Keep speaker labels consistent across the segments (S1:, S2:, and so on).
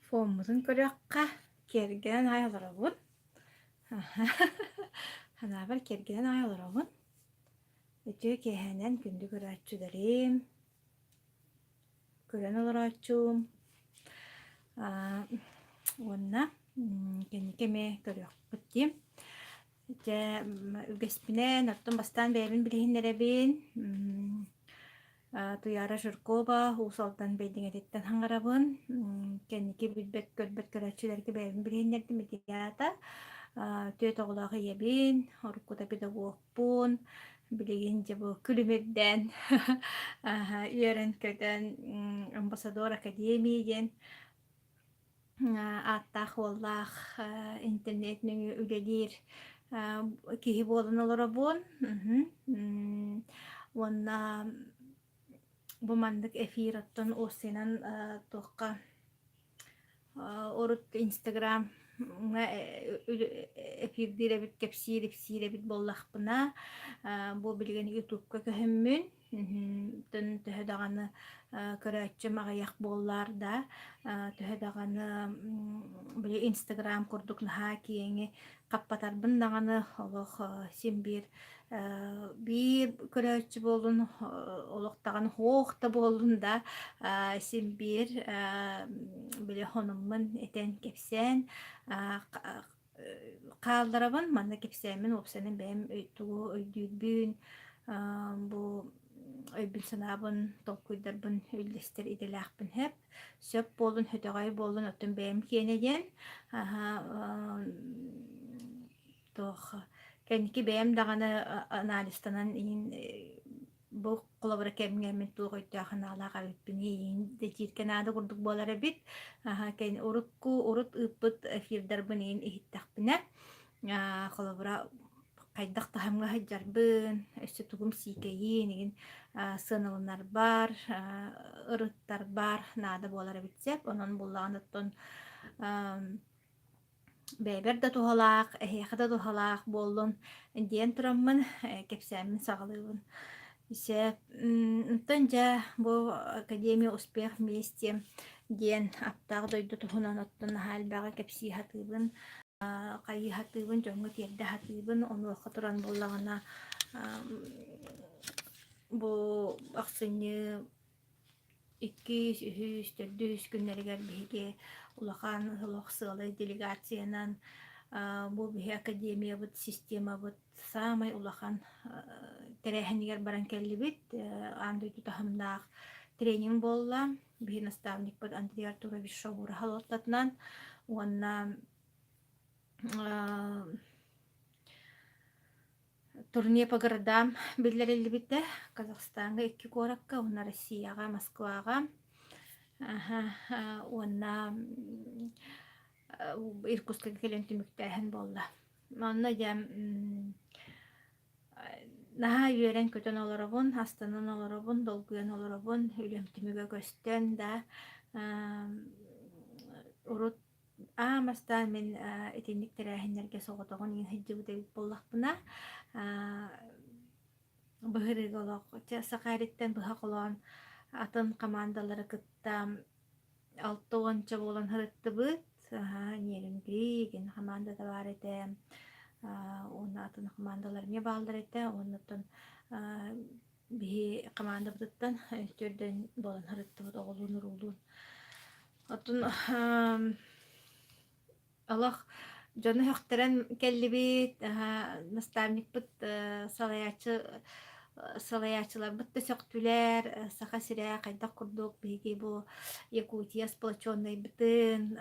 S1: Фоммутун көрүөххэ, киэргэнэн аҕай олоробун. Санаабар киэргэнэн аҕай олоробун. Үтүө киэһэнэн күндү көрөөччүлэрим, көрөн олорооччум. Уонна кэнники эмиэ көрүөхпүт дии. Дьэ, үгэспинэн, оттон бастаан бэйэбин билиһиннэрэбин. Туйаара Жиркова, Уус Алдан Бэйдиҥэтиттэн хаҥарабын. Кэнники билбэт, көрбөт көрөөччүлэргэ бэйэбин билиһиннэрдим ити аата. Түөрт оҕолоох ийэбин, уруккута педагогпун, билигин дьэ бу күлүмүрдээн үөрэн-көтөн Амбассадор Академии диэн ааттаах уоллаах интернет нөҥүө үлэлиир киһи буолан олоробун. Уонна бу маннык эфир оттон уопсайынан туохха урут Инстаграмҥа эфирдиир эбит, кэпсиир ипсиир эбит буоллахпына, бу билигин Ютубка көһөммүн Төһө даҕаны көрөөччүм аҕыйах буоллар да, төһө даҕаны били Инстаграм курдук наһаа киэҥи хаппатарбын даҕаны олох син биир биир көрөөччү буоллун, олох даҕаны суох да буоллун да син биир били хонуммун этэн кэпсээн хаалларабын. Манна кэпсээммин уопсайынан бэйэм тугу өйдүүрбүн, бу өйбүн-санаабын, толкуйдарбын үллэстэр идэлээхпин сөп. Сөп буоллун, хөтөҕөй буоллун, оттон бэйэм киэнэ диэн туох кэнники бэйэм даҕаны анализтанан иһин Бу холобура кэмҥэ мин туох өйдөөх-санаалаах эбиппиний дэтииргэ наада курдук буолар эбит. Аһа, кэн урукку урут ыыппыт эфирдарбын иһин иһиттэхпинэ, аа, холобура хайдах таһымҥа сылдьарбын, өссө тугум сиикэйин игин аа, сыаналанарбар, аа, ырыттарбар наада буолар эбит сөп. Онон буллаҕын оттон аа Бэйэбэр да туһалаах, эһиэхэ да туһалаах буоллун диэн тураммын кэпсээммин саҕалыыбын. Сөп. Онтон дьэ бу Академия успех вместе диэн аптаах дойду туһунан оттон наһаа элбэҕи кэпсии сатыыбын, хайыы сатыыбын, дьоҥҥо тиэрдэ сатыыбын. Онуоха туран буоллаҕына бу ахсынньы Иккис, үһүс, төрдүс күннэригэр биһиги улахан олох сыалай делегациянан бу биһи академиябыт, системабыт саамай улахан тэрээһинигэр баран кэллибит. Аан дойду таһымнаах тренинг буолла. Биһи наставникпыт Андрей Артурович Шабура салалтатынан уонна Турне по городам биллэриллибитэ Казахстаҥҥа икки куоракка уонна Россияҕа Москваҕа уонна Иркутскайга кэлэн түмүктээһин буолла. Онно дьэ наһаа үөрэн-көтөн олоробун, астынан олоробун, долгуйан олоробун, үлэм түмүгэ көстөн да урут Аан бастаан мин итинник тэрээһиннэргэ соҕотоҕун иҥэ сылдьыбыт эбит буоллахпына, быһырыыга олох чэ саха эриттэн быһа холоон атын хамаандалары кытта алта уонча буолан сырыттыбыт. Нерюнгри игин хамаандата баар этэ, уонна атын хамаандалар эмиэ бааллар этэ. Уонна оттон биһи хамаандабытыттан төрдөн буолан сырыттыбыт оҕолуун-уруулуун. Оттон олох дьону сөхтөрөн кэллибит, наставникпыт салайааччы салайааччыларбыт да сөхтүлэр, Саха сирэ хайдах курдук биһиги бу Якутия сплоченнайбытын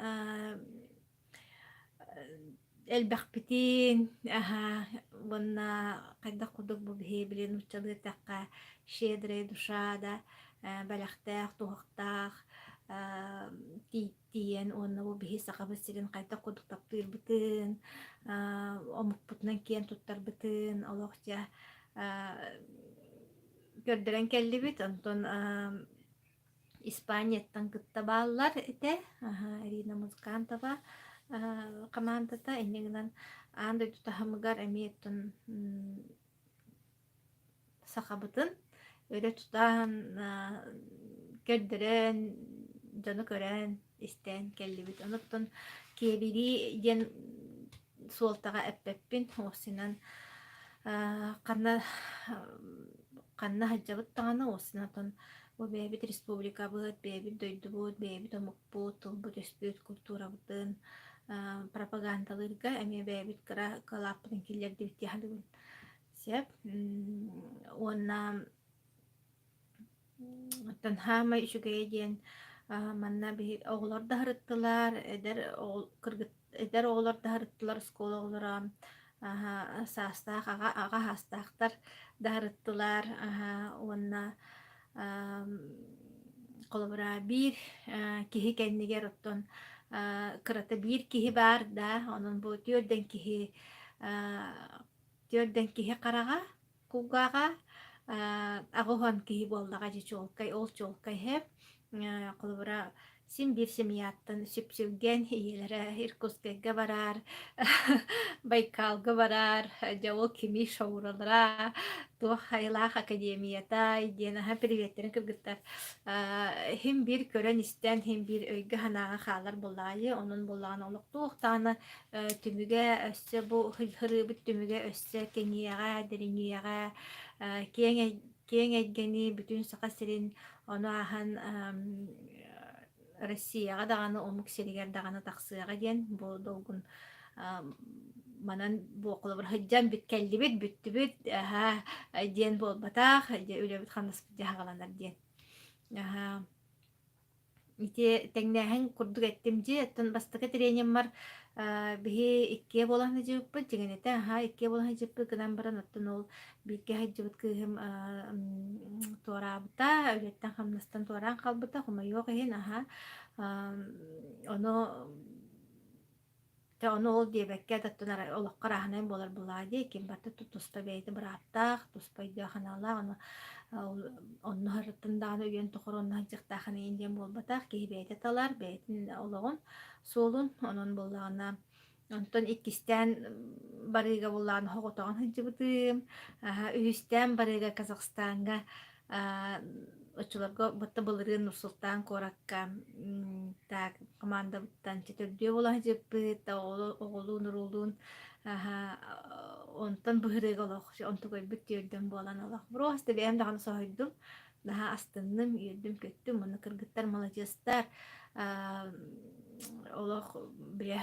S1: Элбэхпитин, аһаа, уонна хайдах курдук бу биһи били нууччалыы эттэххэ щедрая душа да бэлэхтээх, туһахтаах тиийэн уонна бу биһи Сахабыт сирин хайдах курдук таптыырбытын, омукпутунан киэн туттарбытын олох дьэ көрдөрөн кэллибит. Онтон Испанияттан кытта бааллар этэ. Ирина Музыкантова хамаандата инньэ гынан аан дойду таһымыгар эмиэ оттон сахабытын өрө тутан көрдөрөн дьону көрөн, истэн кэллибит. Онуттан киэбирии диэн суолтаҕа эппэппин, уопсайынан ханна ханна сылдьабыт даҕаны уопсайынан бу бэйэбит республикабыт, бэйэбит дойдубут, бэйэбит омукпут, тылбыт-өспүт, культурабытын пропагандалыырга эмиэ бэйэбит кыра кылааппытын киллэрдибит дии саныыбын. Сөп. Уонна Оттон саамай үчүгэйэ диэн манна биһи оҕолор да сырыттылар, эдэр оҕо кыргыт эдэр оҕолор да сырыттылар, оскуола оҕолоро саастаах аҕа аҕа саастаахтар да сырыттылар уонна холобура биир киһи кэннигэр оттон кырата биир киһи баар да, онон бу түөрдэн киһи түөрдэн киһи хараҕа Кулгааҕа аҕыһан киһи буоллаҕа дьэ чуолкай, ол чуолкай иһэ. Холобура, син биир семьяттан сүпсүлгэн ийэлэрэ Иркутскайга барар, Байкалга барар, дьэ ол кими шоуралара, туох айылаах академията диэн аһа приветтэрин кыргыттар иһин биир көрөн-истэн, иһин биир өйгө-санааҕа хаалар буоллаҕа онон буоллаҕына олох туох даҕаны түмүгэ өссө бу ырыабыт түмүгэ өссө кэҥиэҕэ, дириҥиэҕэ, киэҥ киэҥ эйгэни бүтүн Саха сирин ону ааһан Россияҕа даҕаны омук сиригэр даҕаны тахсыаҕа диэн бу долгун манан бу холобур сылдьан бүт кэллибит бүттүбүт аһа диэн буолбатах дьэ үлэбит хамнаспыт дьаһаҕаланар диэн аһа Ити тэҥнээһин курдук эттим дии. Оттон бастакы тренермар биһи иккиэ буолан сылдьыбыппыт. Дьиҥинэтэ аһаа иккиэ буолан сылдьыбыппыт гынан баран оттон ол бииргэ сылдьыбыт кыыһым туораабыта, үлэттэн-хамнастан туораан хаалбыта, хомойуох иһин аһаа ону Дьэ ону ол диэбэккэ оттон арай олоххо арааһынай буолар буоллаҕа дии, ким барыта туспа бэйэтэ бырааптаах, туспа өйдөөх-санаалаах, ону ол онно сырыттын даҕаны үйэн тухары онно сылдьыахтааххын игин диэн буолбатах, киһи бэйэтэ талар, бэйэтин олоҕун, суолун, онон буоллаҕына онтон иккистээн барыыга буоллаҕына соҕотоҕун сылдьыбытым, үһүстээн барыыга Казахстаҥҥа оччолорго батта былырыын Нур-Султан куоракка так командабыттан төрдүө буола сылдьыппыт оҕолуун-уруулуун онтон быһырыыга олох онтукайбыт түөрдэн буолан олох просто бэйэм даҕаны соһуйдум наһаа астынным үөрдүм-көттүм уонна кыргыттар маладьыастар олох бile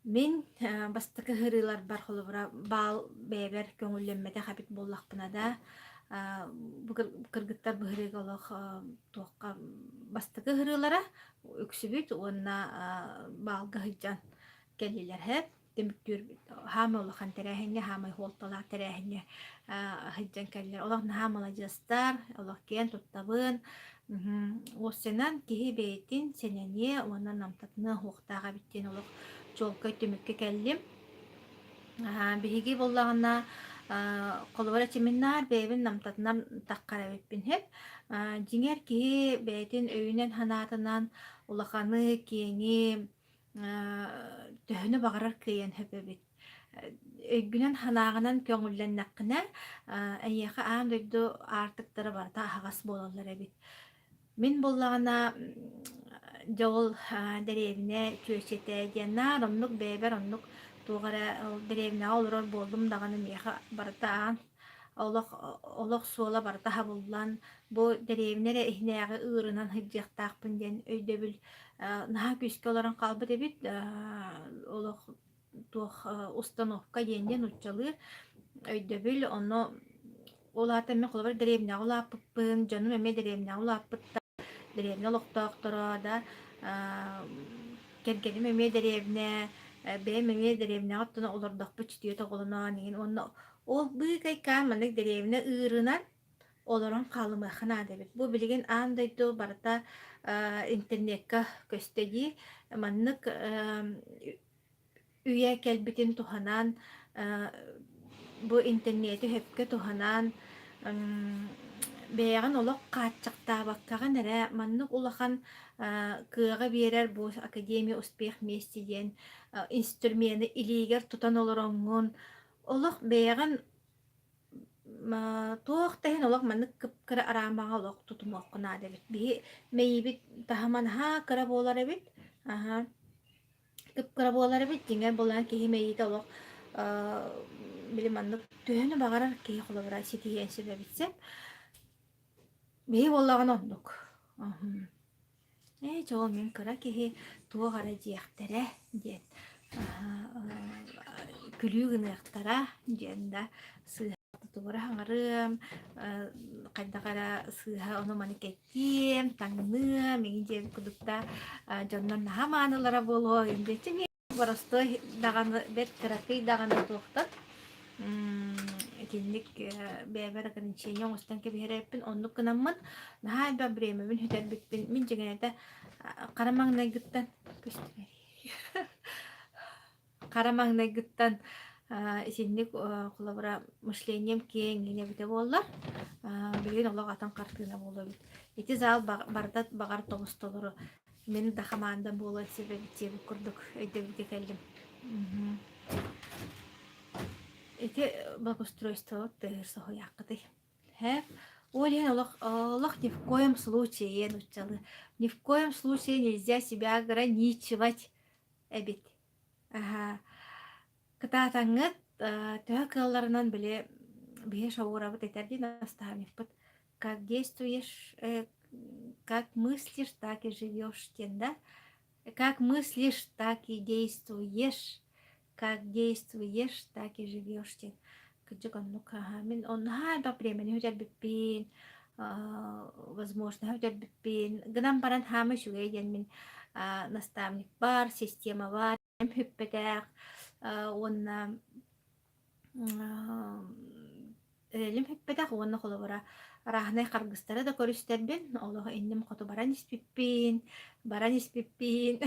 S1: Мин бастакы ыһырыыларбар холобура баал бэйэбэр көҥүллэммэтэх эбит буоллахпына да, бу кыргыттар быһырыыга олох туохха бастакы ыһырыылара үксүбүт уонна баалга сылдьан кэллилэр һэ түмүктүүр хаамай улахан тэрээһиҥҥэ хаамай суолталаах тэрээһиҥҥэ сылдьан кэллилэр олох наһаа маладьыастар олох киэн туттабын Уопсайынан киһи бэйэтин сэнэниэ уонна намтатыныа суохтаах эбит диэн олох чуолкай түмүккэ кэллим. Биһиги буоллаҕына холобура семинар бэйэбин намтатынан таххар эбиппин сөп. Дьиҥэр киһи бэйэтин өйүнэн-санаатынан улаханы, киэҥи төһөнү баҕарар кыайан сөп эбит. Өйгүнэн-санааҕынан көҥүллэннэххинэ, эйиэхэ аан дойду аартыктара барыта аһаҕас буолаллар эбит. Мин буоллаҕына, дьэ ол дэриэбинэ чүөчэтэ диэн наар оннук бэйэбэр оннук туох эрэ ол дэриэбинэҕэ олорор буоллум даҕаны миэхэ барыта аан олох олох суола барыта хабыллан бу дэриэбинэ эрэ иһинээҕи ыырынан сылдьыахтаахпын диэн өйдөбүл наһаа күүскэ олорон хаалбыт эбит. Олох туох установка диэн диэн нууччалыы өйдөбүл ону ол аата мин холобур дэриэбинэҕэ улааппыппын дьонум эмиэ дэриэбинэҕэ улааппыттар дэриэбинэ олохтоохторо да кэргэним эмиэ дэриэбинэ бэйэм эмиэ дэриэбинэҕэ оттон олордохпут чүтүөт оҕолоноон иҥин уонна ол быыкайкаан маннык дэриэбинэ ыырынан олорон хаалымыахха наада эбит. Бу билигин аан дойду барыта интернекка көстө дии. Маннык үйэ кэлбитин туһанан бу интернети сөпкө туһанан бэйэҕин олох хааччахтаабаккаҕын эрэ маннык улахан кыаҕы биэрэр бу Академия успех вместе диэн инструмены илиигэр тутан олороҥҥун олох бэйэҕин. Туох да иһин олох маннык кып-кыра араамаҕа олох тутумуохха наада эбит. Биһи мэйиибит таһыма наһаа кыра буолар эбит. Аһа. Кып-кыра буолар эбит. Дьиҥэр буолан киһи мэйиитэ олох били маннык төһөнү баҕарар киһи холобура ситиһиэн сөп эбит сөп. Биһи буоллаҕына оннук. Ээ, дьэ ол мин кыра киһи туох эрэ диэхтэрэ диэн күлүү гыныахтара диэн да сыыһа тутугура хаҥарыам, хайдах эрэ сыыһа ону-маны кэтиэм, таҥныам эҥин диэбит курдук да дьоннор наһаа маанылара буолуо диэччи Боростуой даҕаны бэрт кыракый даҕаны туохтан итинник бэйэбэр ограничение оҥостон кэбиһэр эбиппин. Оннук гынаммын наһаа элбэх бириэмэбин сүтэрбиппин. Мин дьиҥинэтэ хара маҥнайгыттан көстүбэрий хара маҥнайгыттан итинник холобура мышлением киэҥ гинэ эбитэ буоллар билигин олох атын хартыына буолуо эбит. Ити зал барыта баҕар тобус толору Мин да хамаандам буолуон сөп эбит диэбит курдук өйдөбүлгэ кэллим. Ити благоустройствобут тыаһыыр соһуйааххытый. Һэ? Ол иһин олох, олох ни в коем случае нууччалыы ни в коем случае нельзя себя ограничивать эбит. Аха. Кытаатаҥҥыт төһө кыалларынан били биһи шоурабыт этэр дии наставникпыт Как действуешь, как мыслишь, так и живешь диэн да? Как мыслишь, так и действуешь. Как действуешь, так и живешь диэн. Кырдьык оннук аһа. Мин онно элбэх времени бүтэрбиппин, возможно бүтэрбиппин. Гынан баран хаама үчүгэй диэн мин наставник бар, система бар, бүппэтэх уонна Эрэлим бүппэтэх уонна холобура арааһынай харгыстары да көрүстэрбин, олох инним хоту баран испиппин, баран испиппин,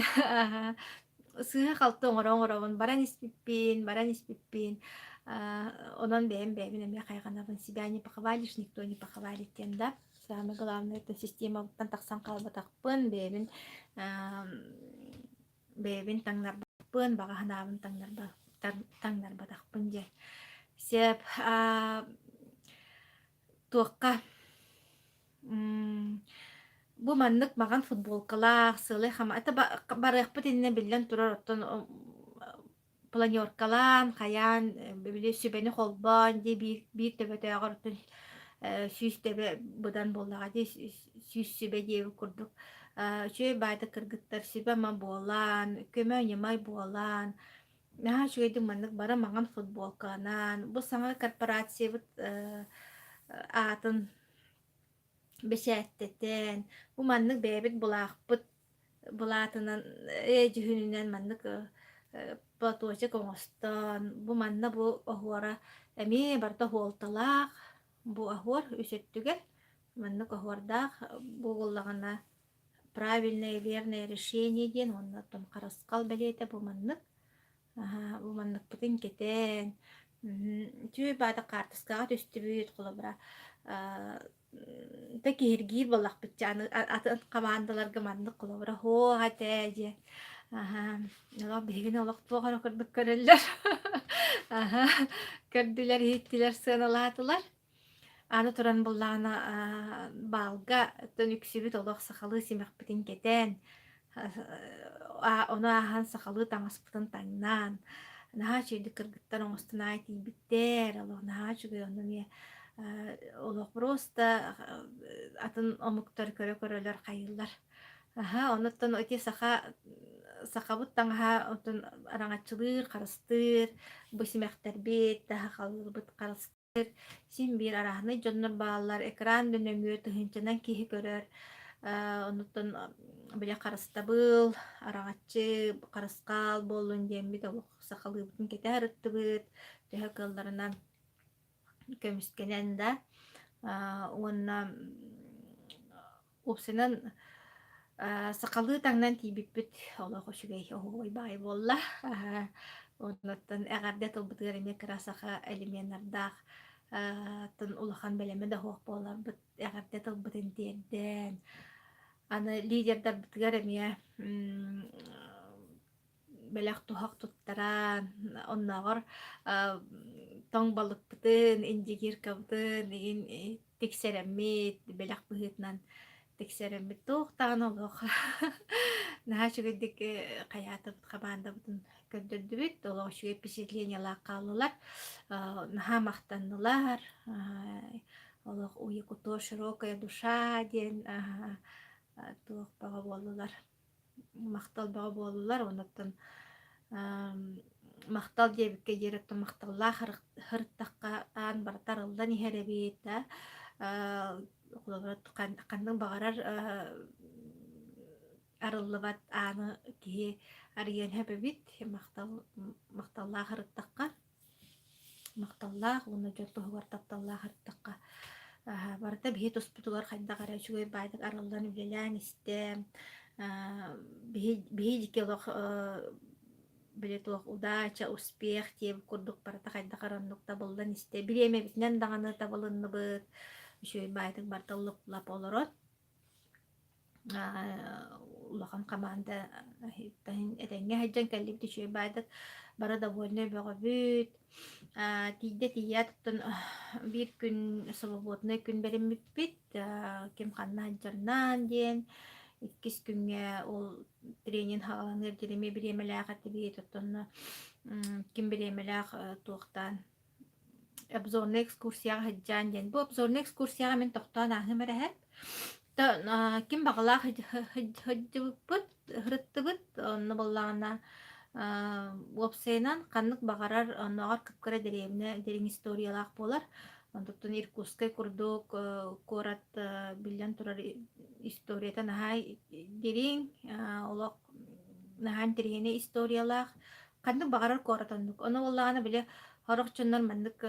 S1: сыыһа-халты оҥоро-оҥоробун, баран испиппин, баран испиппин. Онон бэйэм бэйэбин эмиэ хайҕанабын. Себя не похвалишь, никто не похвалит диэн да. Самое главное, это системабыттан тахсан хаалбатахпын, бэйэбин бэйэбин таҥнарбаппын, баҕа санаабын таҥнарбатахпын диэн. Сөп. Туохха бу маннык маҕан футболкалаах, сыалай хама это барыахпыт иннинэ биллэн турар оттон планеркалаан, хайаан, били сүбэни холбоон дии биир, биир төбөтөөҕөр оттон 100 төбө быдан буоллаҕа дии 100 сүбэ диэбит курдук үчүгэй баайда кыргыттар сүбэ-ама буолан, көмө-ньымай буолан, наһаа үчүгэйдик маннык бары маҥан футболканан, бу саҥа корпорациябыт аатын бэчээттэтэн, бу маннык бэйэбит былаахпыт былаатынан ээ дьүһүнүнэн маннык платочек оҥостон, бу манна бу оһуора эмиэ барыта суолталаах, бу оһуор үс өттүгэр маннык оһуордаах бу буоллаҕына правильное верное решение диэн уонна оттон харысхал бэлиэтэ бу маннык бу манныкпытын кэтэн үчүгэй баата хаартыскаҕа түстүбүт холобура да киһиргиир буоллахпыт дьэ аны атын хамаандаларга маннык холобура һуох этэ диэн олох биһигини олох туох эрэ курдук көрөллөр көрдүлэр иһиттилэр сыаналаатылар аны туран буллаҕына баалга оттон үксүбүт олох сахалыы симэхпитин кэтэн ону ааһан сахалыы таҥаспытын таҥнаан наһаа үчүгэйдик кыргыттар оҥостон аай тиийбиттэр олох наһаа үчүгэй онно эмиэ олох просто атын омуктар көрө-көрөлөр хайыыллар аһа онуттан ити саха сахабыт таҥаһа оттон араҥаччылыыр харыстыыр бу симэхтэрбит да сахалыырбыт харыстыыр Син биир арааһынай дьоннор бааллар, экран да нөҥүө тыһыынчанан киһи көрөр, онуттан били харыстабыл, араҥаччы, харысхал буоллун диэммит олох сахалыыбытын кэтэ сырыттыбыт, төһө кыалларынан көмүскэнэн да уонна Уопсайынан, сахалыы таҥнан тиийбиппит олох үчүгэй, оһуобай баҕайы буолла. Оннуттан эҕэрдэ тылбытыгар эмиэ кыра саха элеменнардаах тын улахан бэлэмэ да суох буоларбыт эҕэрдэ тылбытын тиэрдэн, аны лидердарбытыгар эмиэ бэлэх-туһах туттаран, оннооҕор тоҥ балыкпытын, индигиркабытын игин тиксэрэммит, бэлэх быһыытынан тиксэрэммит туох даҕаны олох наһаа үчүгэйдик хайаатыбыт хамаандабытын көрдөрдүбүт, олох үчүгэй впечатлениелаах хааллылар, наһаа махтаннылар, олох у якутов широкая душа диэн туох бөҕө буоллулар, махтал бөҕө буоллулар, онуттан махтал диэбиккэ диэри оттон махталлаах сырыттахха аан барыта арыллан иһэр эбит да холобура ханнык баҕарар арыллыбат ааны киһи арыйан сөп эбит махтал махталлаах ырыттахха махталлаах уонна дьон туһугар тапталлаах ырыттахха барыта биһи туспутугар хайдах эрэ үчүгэй баайдык арыллан үлэлээн истэ биһи биһи диэки олох били туох удача успех диэбит курдук барыта хайдах эрэ оннук табыллан истэ бириэмэбитинэн даҕаны табылынныбыт үчүгэй баайдык барыта лып-лап олорон улахан хамаанда этэҥҥэ сылдьан кэллибит үчүгэй баайдык бары довольнай бөҕөбүт тиийдэ тиийээт оттон биир күн свободнай күн бэриммиппит ким ханна сылдьарынан диэн иккис күҥҥэ ол тренинг саҕаланыар диэри эмиэ бириэмэлээх этибит оттон ким бириэмэлээх туохтаан обзорнай экскурсияҕа сылдьаан диэн. Бу обзорнай экскурсияҕа мин тохтоон ааһыам эрэ иһэр. Ким баҕалаах сылдьыбыппыт, сырыттыбыт, онно буоллаҕына уопсайынан ханнык баҕарар оннооҕор кып-кыра дэриэбинэ дириҥ историялаах буолар. Онтуттан Иркутскай курдук куорат биллэн турар историята наһаа дириҥ, олох наһаа интэриэһинэй историялаах. Ханнык баҕарар куорат оннук. Ону буоллаҕына били сорох дьоннор маннык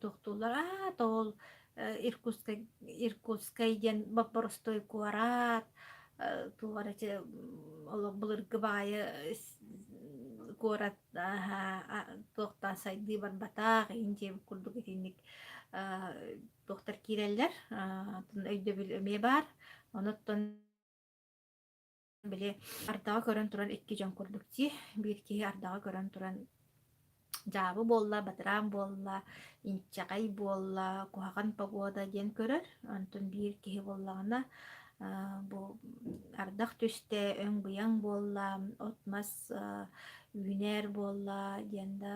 S1: туохтууллар аа тоол Иркутскай Иркутскай диэн боп-боростуой куорат туох эрэ ити олох былыргы баайы куорат туохтаан сайдыы барбатах иһин диэбит курдук итинник туохтар киирэллэр өйдөбүл эмиэ баар. Онуттан Били ардаҕы көрөн туран икки дьон курдук дии. Биир киһи ардаҕы көрөн туран дьаабы буолла, батыраан буолла, инчэҕэй буолла, куһаҕан погода диэн көрөр. Онтон биир киһи буоллаҕына бу ардах түстэ, өҥ-быйаҥ буолла, от-мас үүнэр буолла диэн да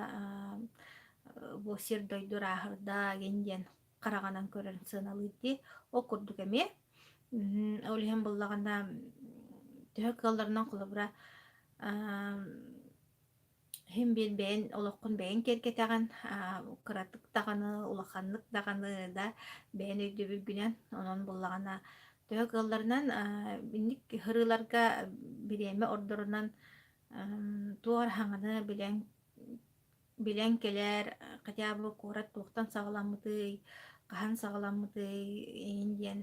S1: бу сир-дойду ырааһырда гин диэн хараҕынан көрөн сыаналыыр дии. Ол курдук эмиэ Ол иһин буллаҕына төһө кыалларынан холобура иһин биир бэйэн олоххун бэйэҥ киэргэтэҕин кыратык даҕаны улаханнык даҕаны да бэйэн өйдөбүлгүнэн онон буллаҕына төһө кыалларынан инник һырыыларга бириэмэ ордорунан туох эрэ саҥаны билэн Билэн кэлээр, хотя бы куорат туохтан саҕаламмытый, хаһан саҕаламмытый эҥин диэн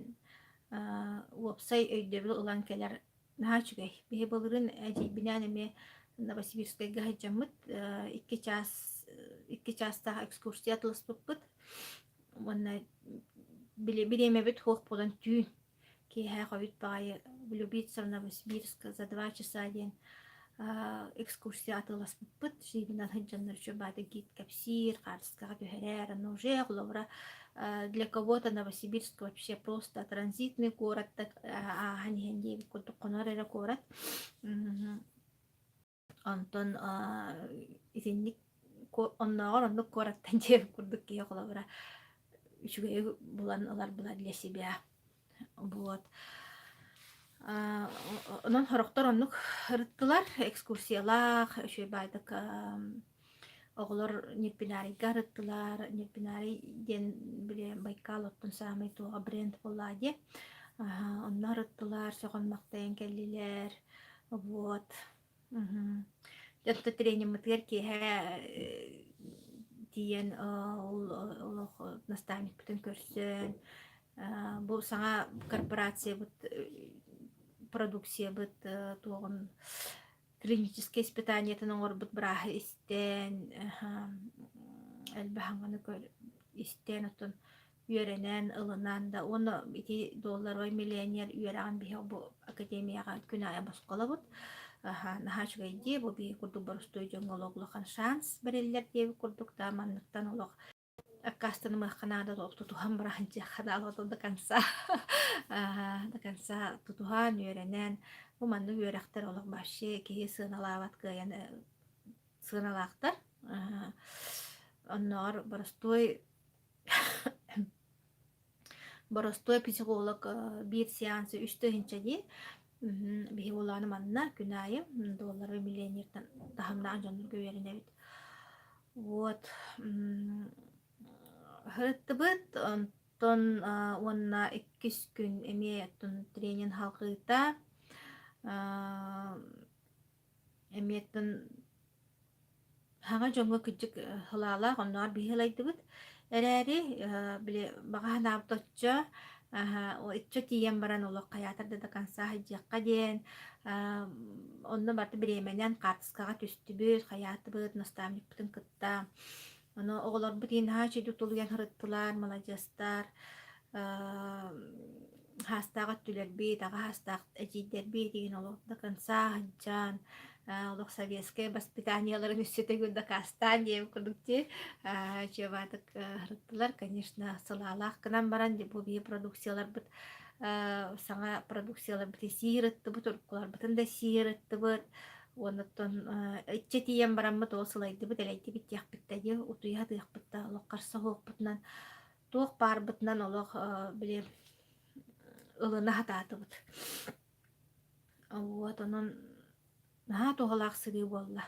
S1: уопсай өйдөбүл ылан кэлэр наһаа үчүгэй. Биһи былырыын эдьиийбинээн эмиэ Новосибирскайга сылдьаммыт 2 чаас 2 чаастаах экскурсия атыласпыппыт уонна били бириэмэбит суох буолан түүн Киэһэ хойут баҕайы «Влюбиться в Новосибирск за 2 часа» диэн экскурсия атыыласпыппыт. Сиибинэн сылдьаннар үчүгэй баҕайытык гид кэпсиир, хаартыскаҕа түһэрэр. Ону уже холобура для кого-то Новосибирск вообще просто транзитный город так ааһан иһэн диэбит курдук хонор эрэ куорат. Онтон итинник оннооҕор оннук куораттан дьиэ курдук киһи холобура үчүгэйи булан ылар була для себя. Вот. Онон сорохтор оннук ырыттылар, экскурсиялаах, үчүгэй баайдык оҕолор Нерпинарийга ырыттылар. Нерпинарий диэн били Байкал оттон саамай туоҕа бренд буоллаҕа дии. Онно ырыттылар, сөҕөн-махтайан кэллилэр. Вот. Мгм. Дьэ оттон тренермытыгар киэһэ тиийэн ол олох наставникпытын көрсөн, бу саҥа корпорациябыт продукциябыт туоҕун клиническэй испытаниетын оҥорбут бырааһы истэн, элбэх саҥаны истэн оттон үөрэнэн, ылынан да уонна ити долларовай миллионер үөрэҕин биһиги бу академияҕа күн аайы босхолобут. Наһаа үчүгэй дии, бу биһи курдук боростуой дьоҥҥо олох улахан шанс бэриллэр диэбит курдук да манныктан олох аккаастанымыахха наада олох тутуһан баран дьиэххэ наада до конца до конца тутуһан үөрэнэн бу маннык үөрэхтэр олох вообще киһи сыаналаабат кыайан сыаналаахтар оннооҕор боростуой Боростуой психолог биир сеансы 3000 дии. Биһи буоллаҕына манна күн аайы доллары миллионертан таһымнаах дьоннорго үөрэнэбит. Вот сырыттыбыт, онтон уонна иккис күн эмиэ оттон тренинг халҕыыта эмиэ оттон Саҥа дьоҥҥо кырдьык сылаалаах, оннооҕор биһи ылайдыбыт эрээри, били баҕа санаабыт оччо, иччэ тиийэн баран олох хайаатар да до конца сылдьыахха диэн, онно барыта бириэмэнэн хаартыскаҕа түстүбүт, хайаатыбыт наставникпытын кытта. Ону оҕолорбут иһин наһаа үчүгэйдик тулуйан сырыттылар, маладьыастар. Хаастаах өттүлэрбит, аҕа хаастаах эдьиийдэрбит игин олох до конца сылдьан, олох советскай воспитаниеларын өссө төгүл дакаастаан диэбит курдук дии чуобаатык сырыттылар. Конечно, сылаалаах гынан баран бу биһи продукцияларбыт саҥа продукцияларбытын сии сырыттыбыт, уруккуларбытын да сии сырыттыбыт. Уоннаттан иччэ тиийэн бараммыт ол сылайдыбыт, элэйдибит диэхпит да дии, утуйа сатыахпыт да олох харса суохпутунан туох баарбытынан олох били ылына сатаатыбыт. Вот онон наһаа туһалаах сырыы буолла.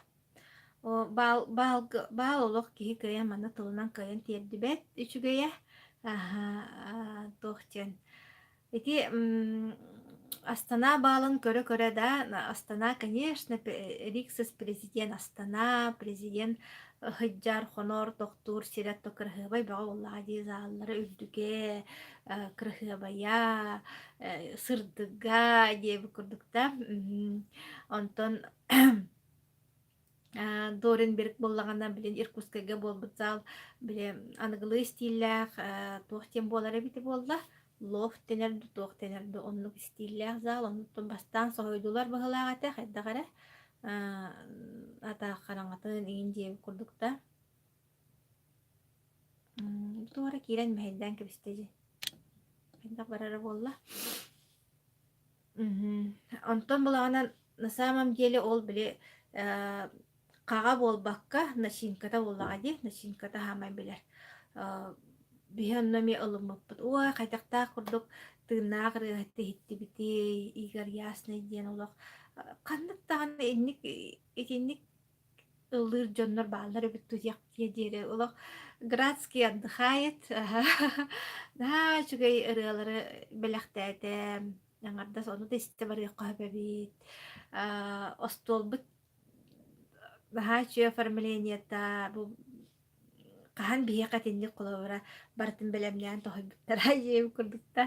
S1: О, баал, баал, баал олох киһи кыайан манна тылынан кыайан тиэрдибэт үчүгэйэ. Аһа, туох диэн Ити Астана баалын көрө-көрө да, Астана, конечно, Риксес президент Астана, президент сылдьар, хонор, тохтуур сирэ то кыраһыабай бөҕө буоллаҕа дии, заллара үрдүгэ, кыраһыабайа, сырдыга диэбит курдук да. Онтон Доренберг буоллаҕына, билин Иркутскайга буолбут зал били аныгылыы истииллээх туох диэн буолар эбитэ буолла, лофт дэнэр дуу, туох дэнэр дуу, оннук истииллээх зал. Оннуттан бастаан соһуйдулар быһыылаах этэ, хайдах эрэ атаах хараҥатын иҥин диэбит курдук да. Туох эрэ киирэн мэһэйдээн кэбистэ дии. Хайдах барара буолла. Онтон былаҕынан на самом деле ол били э, хаҕа буолбакка начинката буоллаҕа дии, начинката хаамай билэр. Э, биһи онно эмиэ ылыммыппыт. Уой, хайдахтаах курдук тыыннаах ырыаһыт иһиттибитий, Игорь Ясный диэн олох ханнык даҕаны инник итинник ыллыыр дьоннор бааллар эбит тутиахпытыгар диэри олох градский отдыхает наһаа үчүгэй ырыалары бэлэхтээтэ аҥардас ону да истэ барыахха сөп эбит остуолбут наһаа үчүгэй оформлениета бу Хаһан биһиэхэ итинник холобура барытын бэлэмнээн тоһуйбуттара диэбит курдук да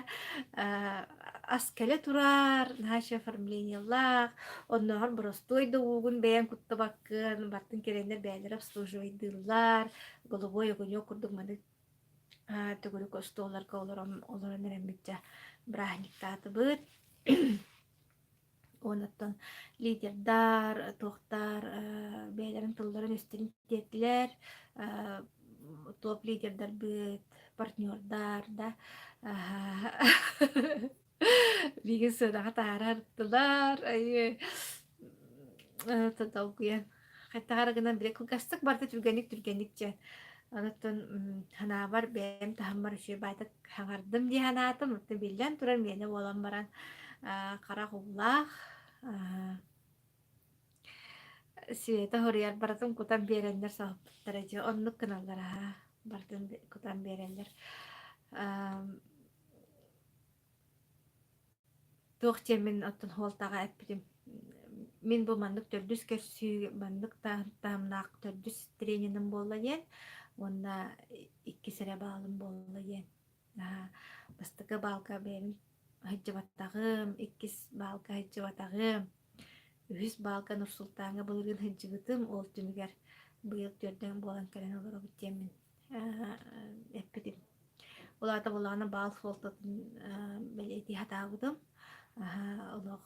S1: ас кэлэ турар, наһаа үчүгэй оформлениелаах, оннооҕор боростуой да уугун бэйэҥ куттубаккын, барытын кэлэннэр бэйэлэрэ обслуживайдыыллар, голубой огонек курдук маны төгүрүк остуолларга олорон олорон эрэммит дьэ бырааһынньыктаатыбыт. Уоннаттан лидердар, туохтар бэйэлэрин тылларын-өстөрүн тиэртилэр, топ-лидердарбыт, партнердар да биһиги сыанаҕа таһаарардылар долгуйан хайдах эрэ гынан били кылгастык барда түргэнник-түргэнник дьэ онуттан санаабар бэйэм таһыммар үчүгэй баайдык хаҥардым дии санаатым оттон биллэн турар миэнэ буолан баран харах уулаах Света хоруйар барытын кутан биэрэннэр соһуппуттара дьэ оннук гыналлар аһаа барытын кутан биэрэллэр Туох диэммин оттон хуолтаҕа эппитим. Мин бу маннык төрдүс көрсүү, маннык таһымнаах төрдүс трениным буолла диэн уонна иккис эрэ баалым буолла диэн. Бастакы баалга бэйэм сылдьыбатаҕым, иккис баалга сылдьыбатаҕым, үһүс баалга Нур-Султаҥҥа былырыын сылдьыбытым, ол түмүгэр быйыл төрдүөн буолан кэлэн олоробут диэммин эппитим. Ол аата буоллаҕына баал суолтатын бэлиэтии сатаабытым. Олох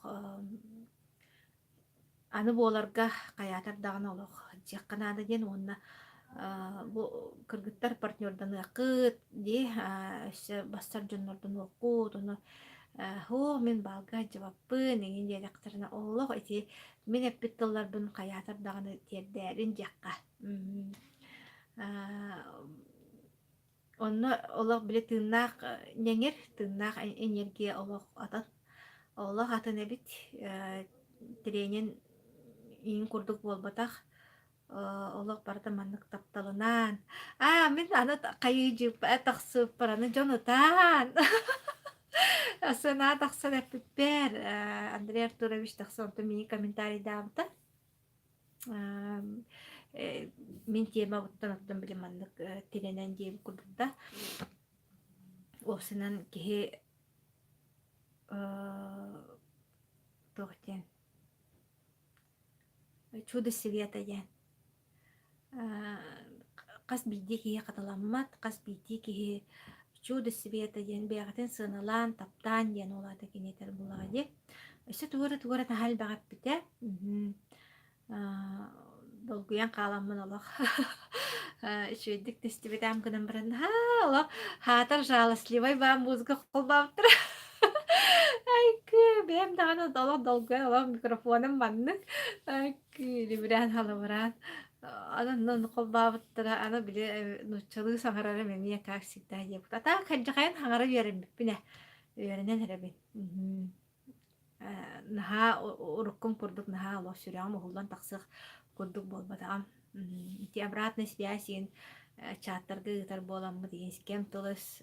S1: Аны буоларга хайаатар даҕаны олох дьиэххэ наада диэн уонна бу кыргыттар партнерданыаххыт дии өссө бассар дьоннордонуоххут ону һоо мин баалга сылдьыбаппын эҥин диэтэхтэринэ олох ити мин эппит тылларбын хайаатар даҕаны тиэрдээрин диэххэ Онно олох били тыыннаах ньэҥир, тыыннаах энергия олох атын олох атын эбит. Тренин иин курдук буолбатах. Олох барыта маннык тапталынаан. Аа, мин аны хайыы тахсыыппар аны дьон ытаан. Санаа тахсан эппиппэр Андрей Артурович тахсан онтон миигин комментарийдаабыта. Мин тиэмабыттан оттон били маннык тирэнэн диэбит курдук да уопсайынан киһи туох диэн чудо света диэн хас биирдии киһи хатыламмат, хас биирдии киһи чудо света диэн бэйэҕитин сыаналаан, таптаан диэн ол аата кини этэр буоллаҕа дии. Өссө тугу эрэ тугу эрэ наһаа элбэҕи эппитэ. Долгуйан хааламмын олох үчүгэйдик тэстибэтэм гынан баран наһаа олох хаатар жалостливай баан музыка холбообуттара. Айкы бэйэм даҕаны олох долгуйан олох микрофоным маннык Киирибирээн халыбыраан аны онно холбообуттара аны били нууччалыы саҥарарым эмиэ как всегда диэбит. А так хадьахайан хаҥара үөрэммиппин ээ үөрэнэн эрэбин. Наһаа уруккум курдук наһаа олох сүрэҕим уһуллан тахсыах курдук буолбатаҕым. Ити обратная связь диэн чаттарга ыытар буоламмыт кэм тылыс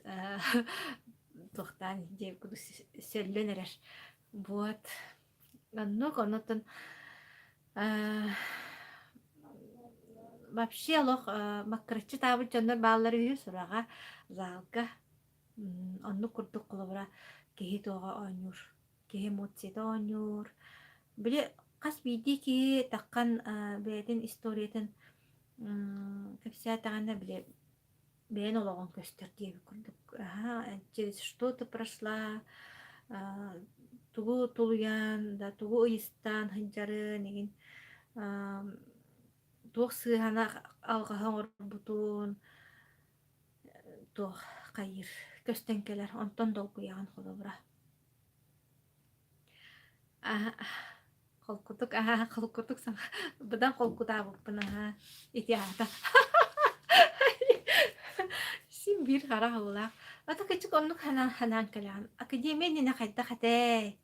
S1: туохтаан диэбит курдук сөллөн эрэр. Вот. Оннук, оннуттан вообще олох маккыраччы таабыт дьоннор бааллар үһү сураҕа залга оннук курдук холобура киһи туоҕа оонньуур, киһи эмоцията оонньуур. Били хас биирдии киһи таххан бэйэтин историятын кэпсээтэҕинэ били бэйэн олоҕун көстөр диэбит курдук аһаа через что ты прошла тугу тулуйан да тугу ыйыстаан сылдьарын игин туох сыыһаны алҕаһы оҥорбутун туох хайыыр көстөн кэлэр онтон долгуйаҕын холобура Аһа, холкутук аһаа, холкутук саҥа быдан холкутаабыппын аһаа, ити аата. Син биир харах уулаах. Ата кычык оннук ханаан ханаан кэлэҕин. Академия иннинэ хайдах этэй?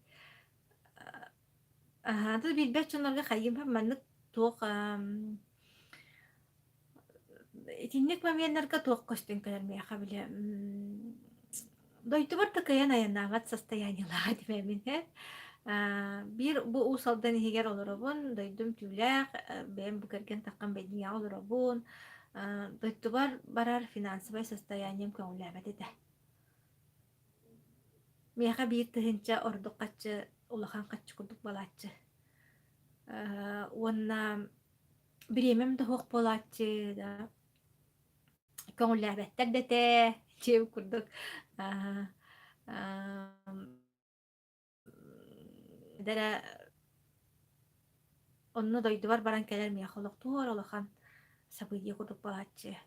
S1: Аһаа, билбэт дьоннорго хайыым маннык туох Итинник моменнарга туох көстөн кэлэр миэхэ били дойдубар да кыайан айаннаабат состояниелаах этим мин ээ. Биир бу Уус Алдан иһигэр олоробун, дойдум түүлээх, бэйэм бу кэргэн таххан Бэйдиҥэҕэ олоробун. Дойдубар барар финансовай состоянием көҥүллээбэт этэ. Миэхэ 1000 ордук хаччы, улахан хаччы курдук буолааччы. Уонна Бириэмэм да суох буолааччы да, көҥүллээбэттэр да этэ, дьиэм курдук аа эрэ онно дойдубар баран кэлэр миэхэ олох туора улахан сабыдыа курдук буолааччы.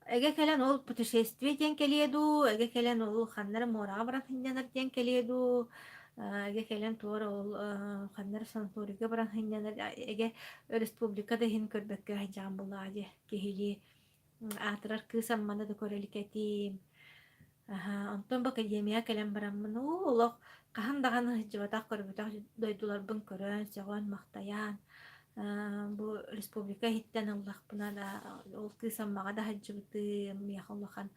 S1: Эгэ кэлэн ол путешествие диэн кэлиэ дуу, эгэ кэлэн ол ханна эрэ муораҕа баран сынньанар диэн кэлиэ дуу, эгэ кэлэн туора ол ханна эрэ санаторийга баран сынньанар, эгэ республика да иһин көрбөккө сылдьаҕын буоллаҕа дии, киһилии аатырар кыыс Амманы да көрө илик этим. Аһаа, онтон бу академияҕа кэлэн бараммын, уу олох хаһан даҕаны сылдьыбатах, көрбөтөх дойдуларбын көрөн, сөҕөн-махтайан, бу республика иһиттэн ыллахпына да, ол кыыс Аммаҕа да сылдьыбытым, миэхэ улахан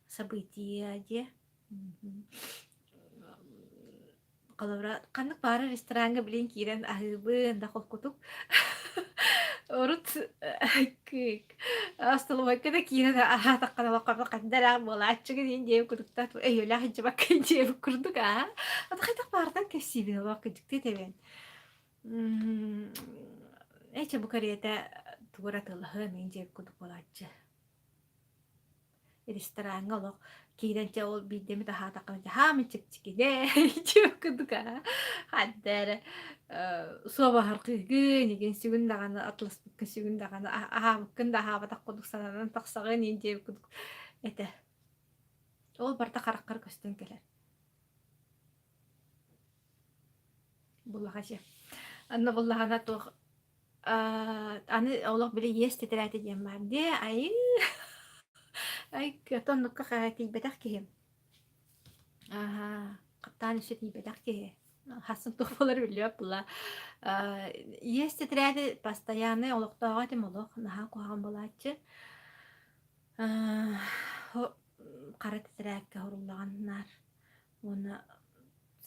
S1: событие диэ. Холобура, ханнык баҕарар рестораҥҥа билигин киирэн аһыыбын да холкутук. Урут остолобуойга да киирэн аһаатаххына олоххо ханна эрэ буолааччыгын иһин диэбит курдуктар өйүөлээх сылдьыбаккын диэбит курдук аа. Ата хайдах баартан кэпсиибин олох кырдьыктыы этэбин. Эчи бу кэриэтэ тугу эрэ атыылаһыам иһин диэбит курдук буолааччы. Рестораҥҥа олох киирэн чэ ол биирдэ эмит аһаатаххына дьэ хаамын чэпчэкинэ диэх курдук аа ханна эрэ суобаһыргыыгын игин сүгүн даҕаны атласпыккын сүгүн даҕаны аһаабыккын да аһаабатах курдук сананан тахсаҕын иин диэбит курдук этэ. Ол барыта хараххар көстөн кэлэр. Буллаҕа дьэ. Анна буллаҕына туох аны олох били иэс тэтэрээтэ диэн баар дии. Айыы ай кыата оннукка тиийбэтэх киһим. Аһаа, хаттаан өссө тиийбэтэх киһи. Хассын туох буолар биллибэт була. Иэс тэтэрээти постоянный олохтооҕо этим олох наһаа куһаҕан буолааччы. Хара тэтэрээккэ уһуруллаҕын наар уонна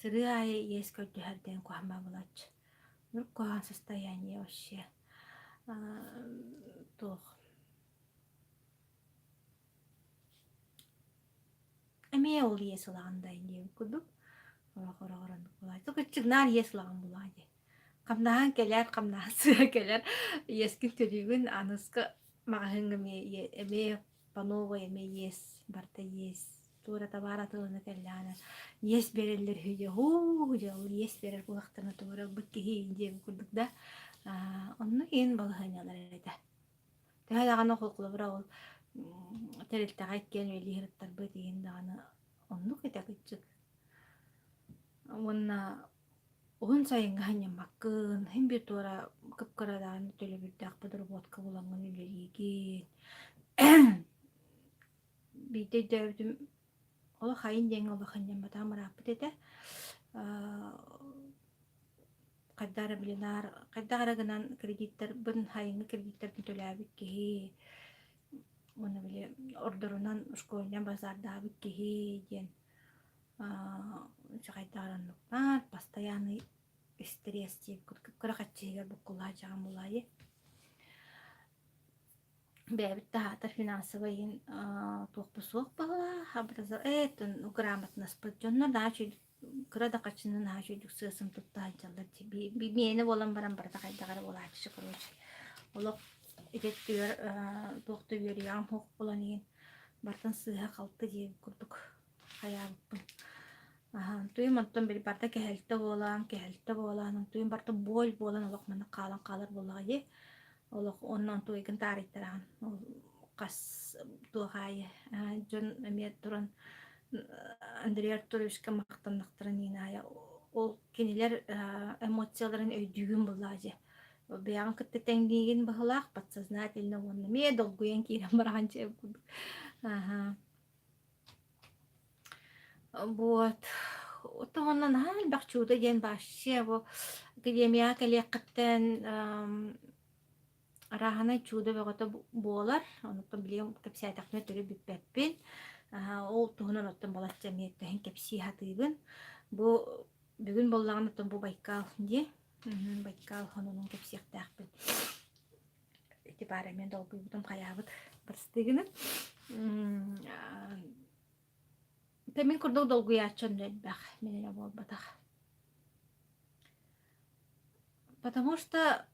S1: сырыы аайы иэс көрдөһөр диэн куһаҕан буолааччы. Ну, куһаҕан состояние вообще. Туох эмиэ ол иэс ылаҕын да диэбит курдук ороҕор оннук буолааччы. Кыччык наар иэс ылаҕын булаа дии. Хамнаһан кэлэр, хамнаһан сыа кэлэр, иэскин төлүүгүн, аныска маҕаһыыҥҥа эмиэ эмиэ по новой эмиэ иэс, барыта иэс. Туора табаар атыылана кэллэҕинэ иэс биэрэллэр үһү дьэ, һуу дьэ ол иэс биэрэр куһахтана туора ылбыт киһи диэбит курдук да оннук иһин балаһыанньалар этэ. Төһө даҕаны холобура ол тэрилтэҕэ иккиэн үлэлии сырыттарбыт иһин даҕаны оннук этэ кыччык. Уонна уһун сайыҥҥа сынньаммаккын, син биир туора кып-кыра даҕаны төлөбүрдээх подработка булаҥҥын үлэлиигин. Биирдэ өйдөөбүтүм олох айын диэҥҥэ олох сынньамматаҕым ырааппыт этэ. Хайдах эрэ били наар хайдах эрэ гынан кредиттэрбин сайыҥҥы кредиттэрбин төлөөбүт киһи уонна били ордорунан школьнай базардаабыт киһи диэн хайдах эрэ оннуктаан постоянный стресс диэбит кып-кыра хаччыйыгар буккуллаах дьаҕам булаайы бэйэбит таһаатар финансовый иһин туохпут суох баҕалаах грамотнаспыт дьоннор наһаа үчүгэй кыра да хаччыны наһаа үчүгэйдик сыа-сым тутта сылдьаллар дии миэнэ буолан баран барыта хайдах эрэ буолааччы короче олох ити өттүгэр туох да үөрүйэҕим суох буолан иһин барытын сыыһа-халты диэбит курдук хайаабыппын Онтуйум онтон били барыта кэһэлтэ буолан, кэһэлтэ буолан, онтуйум барыта боль буолан олох маннык хаалан хаалар буоллаҕа дии. Олох онно онтуйгун таарыйтараҕын. Ол хас туох аайы дьон эмиэ туран Андрей Артуровичка махтаннахтарын иһин аайы ол кинилэр эмоцияларын өйдүүгүн буоллаҕа дии. Бэйэҕин кытта тэҥниигин быһыылаах подсознательно уонна эмиэ долгуйан киирэн бараҕын дьиэ курдук. Аһаа. Вот. Оттон наһаа элбэх чудо диэн вообще бу академияҕа кэлиэххиттэн арааһынай чудо бөҕөтө буолар. Онуттан билигин кэпсээтэхпинэ төрүт бүппэппин. Ол туһунан оттон балачча эмиэ тэһин кэпсии сатыыбын. Бу бүгүн буоллаҕына оттон бу Байкал дии. Байкал хонугун кэпсиэхтээхпин. Ити баар эмиэ долгуйбутум хайаабыт барыстыгынан. Мин курдук долгуйааччы онно элбэх, мин эрэ буолбатах. Потому что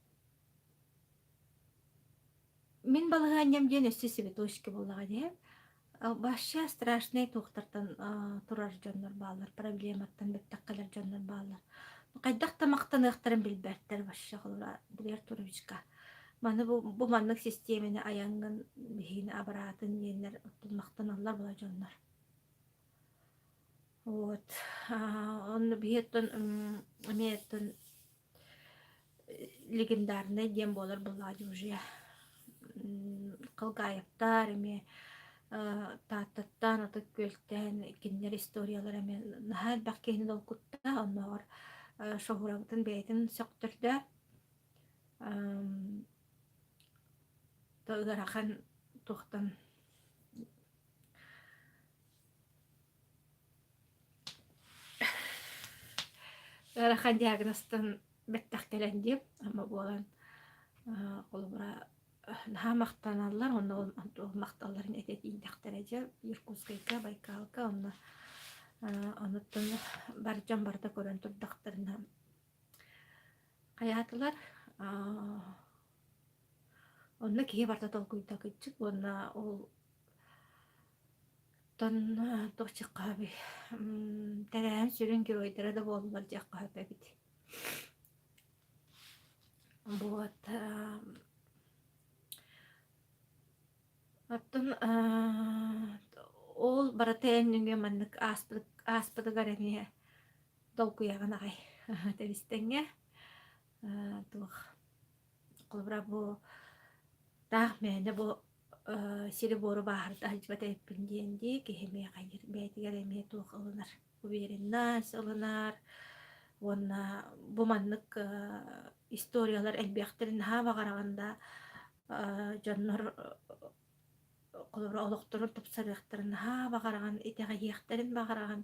S1: мин балаһыанньам диэн өссө цветочки буоллаҕа дии. Вообще страшнай туохтартан турар дьоннор бааллар, проблематтан бэттэх кэлэр дьоннор бааллар. Хайдах да махтаныахтарын билбэттэр вообще холобура Андрей Артуровичка. Маны бу, бу маннык систиэмэни айаҥҥын биһигини абыраатын диэннэр оттон махтаналлар була дьоннор. Вот. Онно биһи оттон эмиэ оттон легендарнай диэн буолар буоллаҕа уже Кылгаевтар эмиэ Тааттаттан, Ытык Күөлтэн кинилэр историялара эмиэ наһаа элбэх киһини долгутта. Оннооҕор Шоһурабытын бэйэтин сөхтөрдө. Ыарахан туохтан Ыарахан диагнозтан бэттэх кэлэн диэм, ама буолан холобура наһаа махтаналлар, онно ол махталларын этэ тиийдэхтэрэ дьэ Иркутскайга, Байкалга онно онуттан бар дьон барыта көрөн турдахтарына хайаатылар онно киһи барыта толкуйда кырдьык уонна ол. Оттон туох диэххэ сөбүй, тэрээһин сүрүн геройдара да буоллулар диэххэ сөп эбит. Вот Оттон ол барыта эн нөҥүө маннык ааспытыгар эмиэ долгуйаҕын аҕай тэбистэҥҥэ туох холобура бу таах мээнэ бу сири-буору бааһырда сылдьыбат эбиппин диэн дии киһи эмиэ хайыыр бэйэтигэр эмиэ туох ылынар уверенность ылынар уонна бу маннык историялар элбиэхтэрин наһаа баҕараҕын да дьоннор холобура олохторун тупсарыахтарын наһаа баҕараҕын итэҕэйиэхтэрин баҕараҕын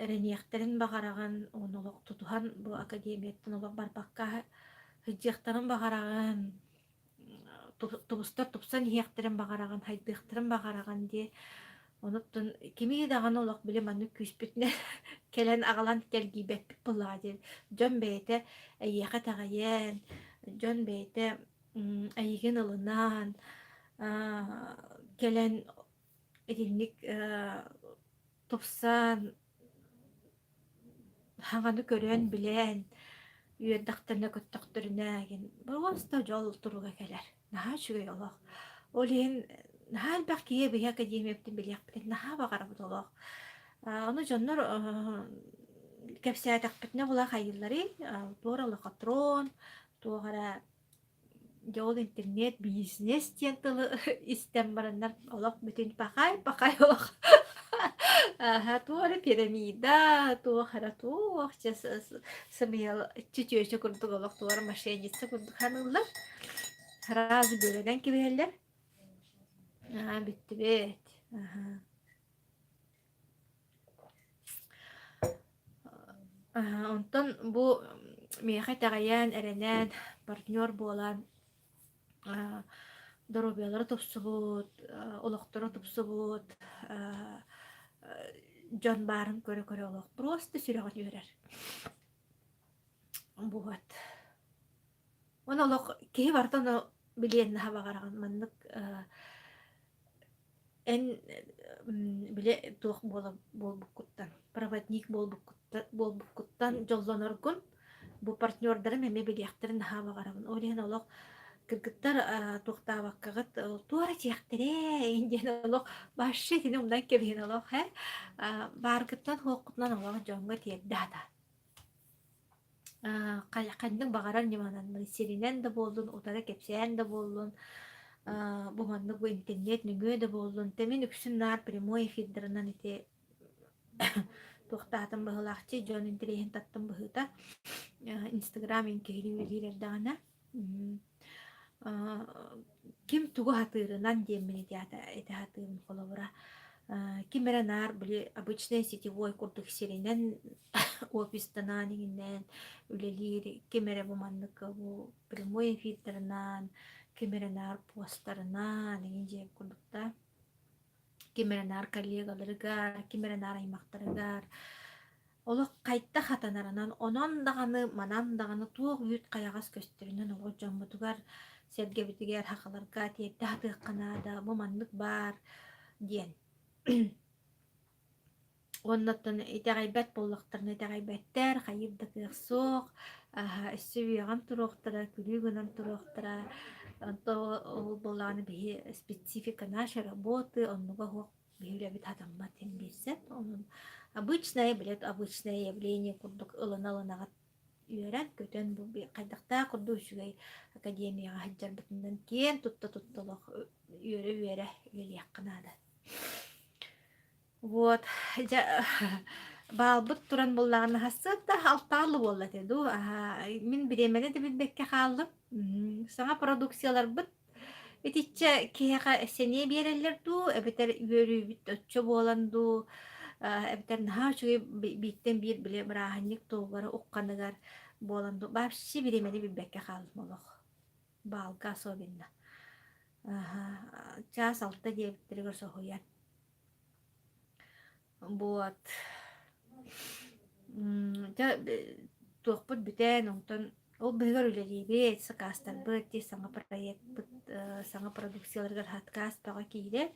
S1: эрэниэхтэрин баҕараҕын уонна олох тутуһан бу академияттан олох барбакка сылдьыахтарын баҕараҕын тубустар тупсан иһиэхтэрин баҕараҕын, хайдыахтарын баҕараҕын дии. Онуттан кими даҕаны олох били маннык күүспүтүнэн кэлэн аҕалан кэлгийбэппит буоллаҕа диэн. Дьон бэйэтэ эйиэхэ итэҕэйэн, дьон бэйэтэ эйигин ылынан, кэлэн итинник тупсан Саҥаны көрөн, билэн, үөрдэхтэринэ, көттөхтөрүнэ игин просто дьол туруга кэлэр. Наһаа үчүгэй олох. Ол иһин наһаа элбэх киһи биһи академиябытын билиэхпитин наһаа баҕарабыт олох. Ону дьоннор кэпсээтэхпитинэ була хайыылларый, туора лохотрон, туох эрэ Дьэ ол интернет бизнес диэн тылы истэн бараннар олох бүтүн пахай-пахай олох аһа туох эрэ пирамида, туох эрэ туох чэ сымыйа чүчүөчэ курдук олох туох эрэ мошенница курдук саныыллар. Сразу бүөлэнэн кэбиһэллэр. Аа бүттүбүт. Аһа. Онтон бу миэхэ итэҕэйэн, эрэнэн, партнер буолан доруобуйалара тупсубут, олохторо тупсубут дьон баарын көрө-көрө олох просто сүрэҕин үөрэр. Вот. Уонна олох киһи барыта ону билиэн наһаа баҕараҕын маннык Эн били туох буола буолбуккуттан, проводник буолбуккуттан буолбуккуттан дьоллоноргун бу партнердарым эмиэ билиэхтэрин наһаа баҕарабын. Ол иһин олох кыргыттар туохтаабаккаҕыт туора этиэхтэрэ диэн олох вообще итини умнан кэбиһин олох ээ бааргыттан суоххутунан олох дьоҥҥо тиэрдэ сатаа. Ханнык баҕарар ньыманан сиринэн да буоллун, утары кэпсээн да буоллун, бу маннык бу интернет нөҥүө да буоллун, тэмин үксүн наар прямой эфирдарынан ити туохтаатым быһыылаахчы дьон интэриэһин таттым быһыыта Инстаграм киһини үлэлиир эрдэҕинэ Ким тугу сатыырынан диэммин ити ити сатыыбын холобура ким эрэ наар били обычный сетевой курдук сиринэн офистанаан иҥинэн үлэлиир, ким эрэ бу маннык бу прямой эфирдарынан, ким эрэ наар постарынан эҥин дьиэ курдук да ким эрэ наар коллегаларыгар, ким эрэ наар аймахтарыгар Олох хайдах хатанарынан, онон даҕаны, манан даҕаны туох үүт-хайаҕас көстөрүнэн оҕо дьоммутугар, сэргэбитигэр, сахаларга тиэрдэ сатыахха наада, бу маннык баар диэн. Уонна оттон итэҕэйбэт буоллахтарына итэҕэйбэттэр, хайыыр да кыах суох, өссө үөҕэн туруохтара, күлүү гынан туруохтара. Онто ол буоллаҕына биһи специфика нашей работы оннуга суох Биһи үлэбит хатаммат син биирсэт. Онон обычное, билет обычное явление курдук ылына-ылынаҕыт үөрэн, көтөн бу хайдахтаах курдук үчүгэй академияҕа сылдьарбытынан киэн тутта-тутта олох үөрэ-үөрэ үлэлиэххэ наада. Вот, дьэ, баалбыт туран буоллаҕына сарсыарда алтааллы буолла этэ дуу. Мин бириэмэни да билбэккэ хааллым. Саҥа продукцияларбыт Итиччэ киһиэхэ сэниэ биэрэллэр дуу, эбэтэр үөрүүбүт оччо буолан дуу, эбэтэр наһаа үчүгэй бииртэн биир били бырааһынньык туоллара ухханыгар буолан дуу, вообще бириэмэни билбэккэ хааллым олох. Баалга особенно. Чаас алта диэбиттэригэр соһуйан. Вот. Дьэ, туохпут бүтэн, онтон ол быһыгар үлэлиибит, сакаастарбыт, дии саҥа проекпыт, саҥа продукцияларыгар отказ бөҕө киирэр.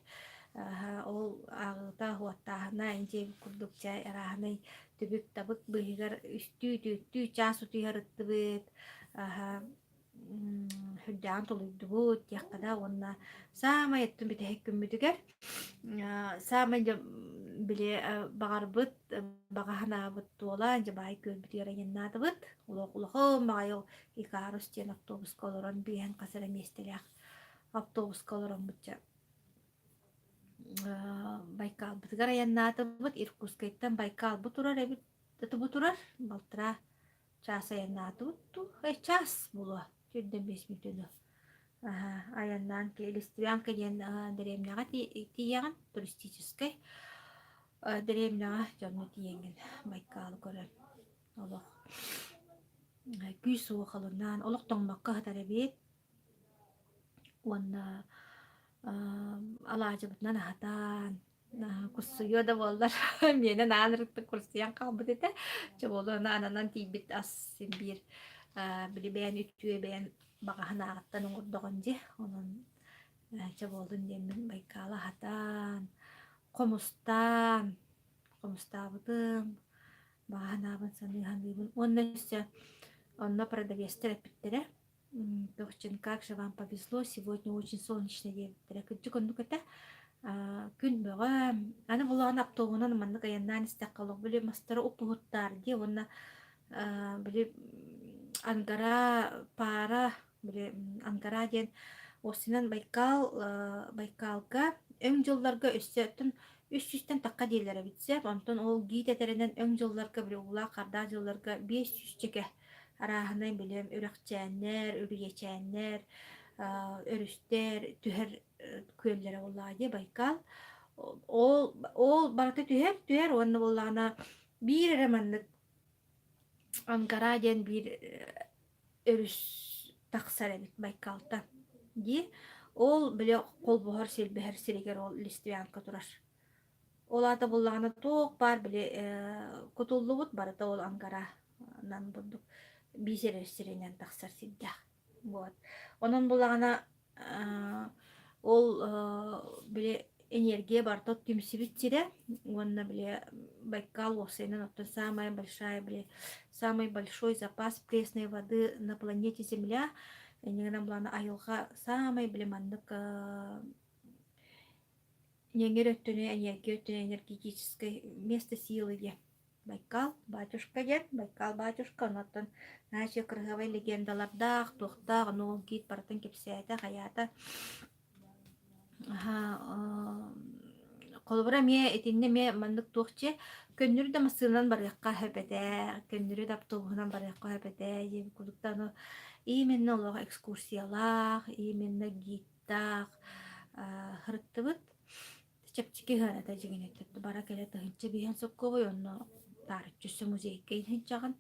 S1: Ол ааҕыыта, уоттааһына дьиэбит курдук чай арааһынай түбүк-табык быыһыгар үстүү, түөртүү чаас утуйар ыттыбыт, сүрдээҕин толуйдубут диэххэ да уонна саамай өттүн бүтэһик күммүтүгэр саамай били баҕарбыт баҕа санаабыт туолан дьэ баай күөлбүтүгэр айаннаатыбыт. Олох улахан баҕайы Икарус диэн автобуска олорон биэһэн хас эрэ миэстэлээх автобуска олороммут дьэ Байкалбытыгар айаннаатыбыт. Иркутскайтан Байкал бу турар эбит бу турар балтараа чаас айаннаатыбыт дуу чаас буолуо сүүрдэн биэс мүнүүтэ айаннаан Листвянка диэн дэриэбинэҕэ тиийэҕин туристическай дэриэбинэҕэ дьоҥҥо тиийэҥҥин Байкалы көрөн олох күүс-уох ылынан олох тоҥмокко сытар эбит уонна алаадьыбытынан аһатан курсуйуо да буоллар миэнэ наан ырыттык курсуйан хаалбыт этэ. Чэ буолуо ананан тиийбит ас син биир били бэйэн үтүө бэйэн баҕаһын ааҕыттан оҥордоҕун дии. Онон чэ буоллун диэммин Байкалы аһатан, хомустаан, хомустаабытым, баҕаһын аабын саныы-саныыбын. Уонна өссө онно продавецтар эппиттэрэ Тохчин, как же вам повезло, сегодня очень солнечно диэбиттэрэ. Кырдьык оннук этэ. Күн бөҕө. Аны булаҕын автобуһунан маннык айаннаан истэххэ олох били мастары уппуһуттаар дии уонна били Ангара паара били Ангара диэн Остинан Байкал Байкалга өҥ дьылларга өссө оттон үс сүүстэн тахха дииллэр эбит сөп. Онтон ол гиит этэринэн өҥ дьылларга били уулаах хардаах дьылларга 500 чэкэ арааһынай билиэм үрэхчээннэр, үрүйэчээннэр, өрүстэр түһэр күөллэрэ буоллаҕа дии Байкал. Ол ол барыта түһэр, түһэр уонна буоллаҕына биир эрэ маннык Ангара диэн биир өрүс тахсар эбит Байкалтан дии. Ол били холбоһор силбэһэр сиригэр ол Листвянка турар. Ол аата буллаҕына туох баар били кутуллубут барыта ол Ангаранан бурдук биисэрэр сиринэн тахсар сирдээх. Вот. Онон буллаҕына ол били энергия барыта түмсүбүт сирэ уонна били Байкал уопсайынан оттон самая большая били самый большой запас пресной воды на планете Земля иннигинэн булана айылҕа самай били маннык Ньэҥир өттүнэн энергия өттүнэн энергетическай место силы диэн Байкал батюшка диэн Байкал батюшка оннуттан наһаа кыраһыабай легендалардаах туохтаах ону ол гид барытын кэпсээтэ хайаата холобура эмиэ итиннэ эмиэ маннык туох дьиэ көннөрү да массыынанан барыахха сөп этэ көннөрү да автобуһунан барыахха сөп этэ диэбит курдук да ону именно олох экскурсиялаах именно гид таах сырыттыбыт. Чэпчэки ыһыаната дьиҥинэ бара кэлэ тыһыынча биһэн соккуобуй онно таарыччы өссө музейга иһинчэҕин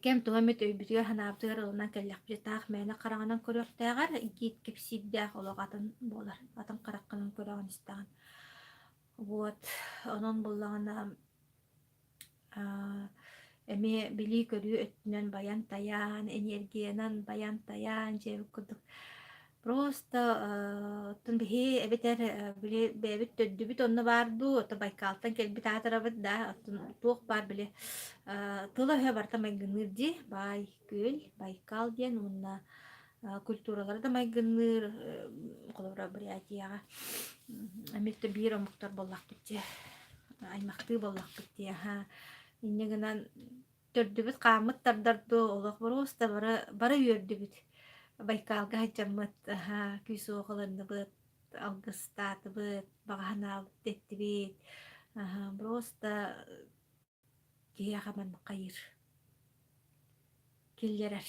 S1: кэм туга эмит өйбүтүгэр санаабытыгар ылынан кэллэхпит таах мээнэ хараҕынан көрүөхтээҕэр гид кэпсиирдээх олох атын буолар атын хараххынан көрөҕүн истэҕин вот онон буллаҕына Эмиэ билии-көрүү өттүнэн байан-тайаан, эниэргийэнэн байан-тайаан дьиэбит курдук просто оттон биһи эбэтэр били бэйэбит төрдүбүт онно баар дуу, ото Байкалтан кэлбит аатырабыт да, оттон туох баар били тыла-өһө барыта майгынныыр дии, баай күөл, Байкал диэн уонна культуралара да майгынныыр, холобура Бурятияҕа эмиэ да биир омуктар буоллахпыт дии, аймахтыы буоллахпыт дии, аһаа. Инньэ гынан төрдүбүт хааммыт тардар дуу, олох боруоста бары бары үөрдүбүт. Байкалга сылдьаммыт, аһаа, күүс-уох ылынныбыт, алгыстаатыбыт, баҕа санаабыт эттибит. Аһаа, просто Киһиэхэ маннык хайыыр, киллэрэр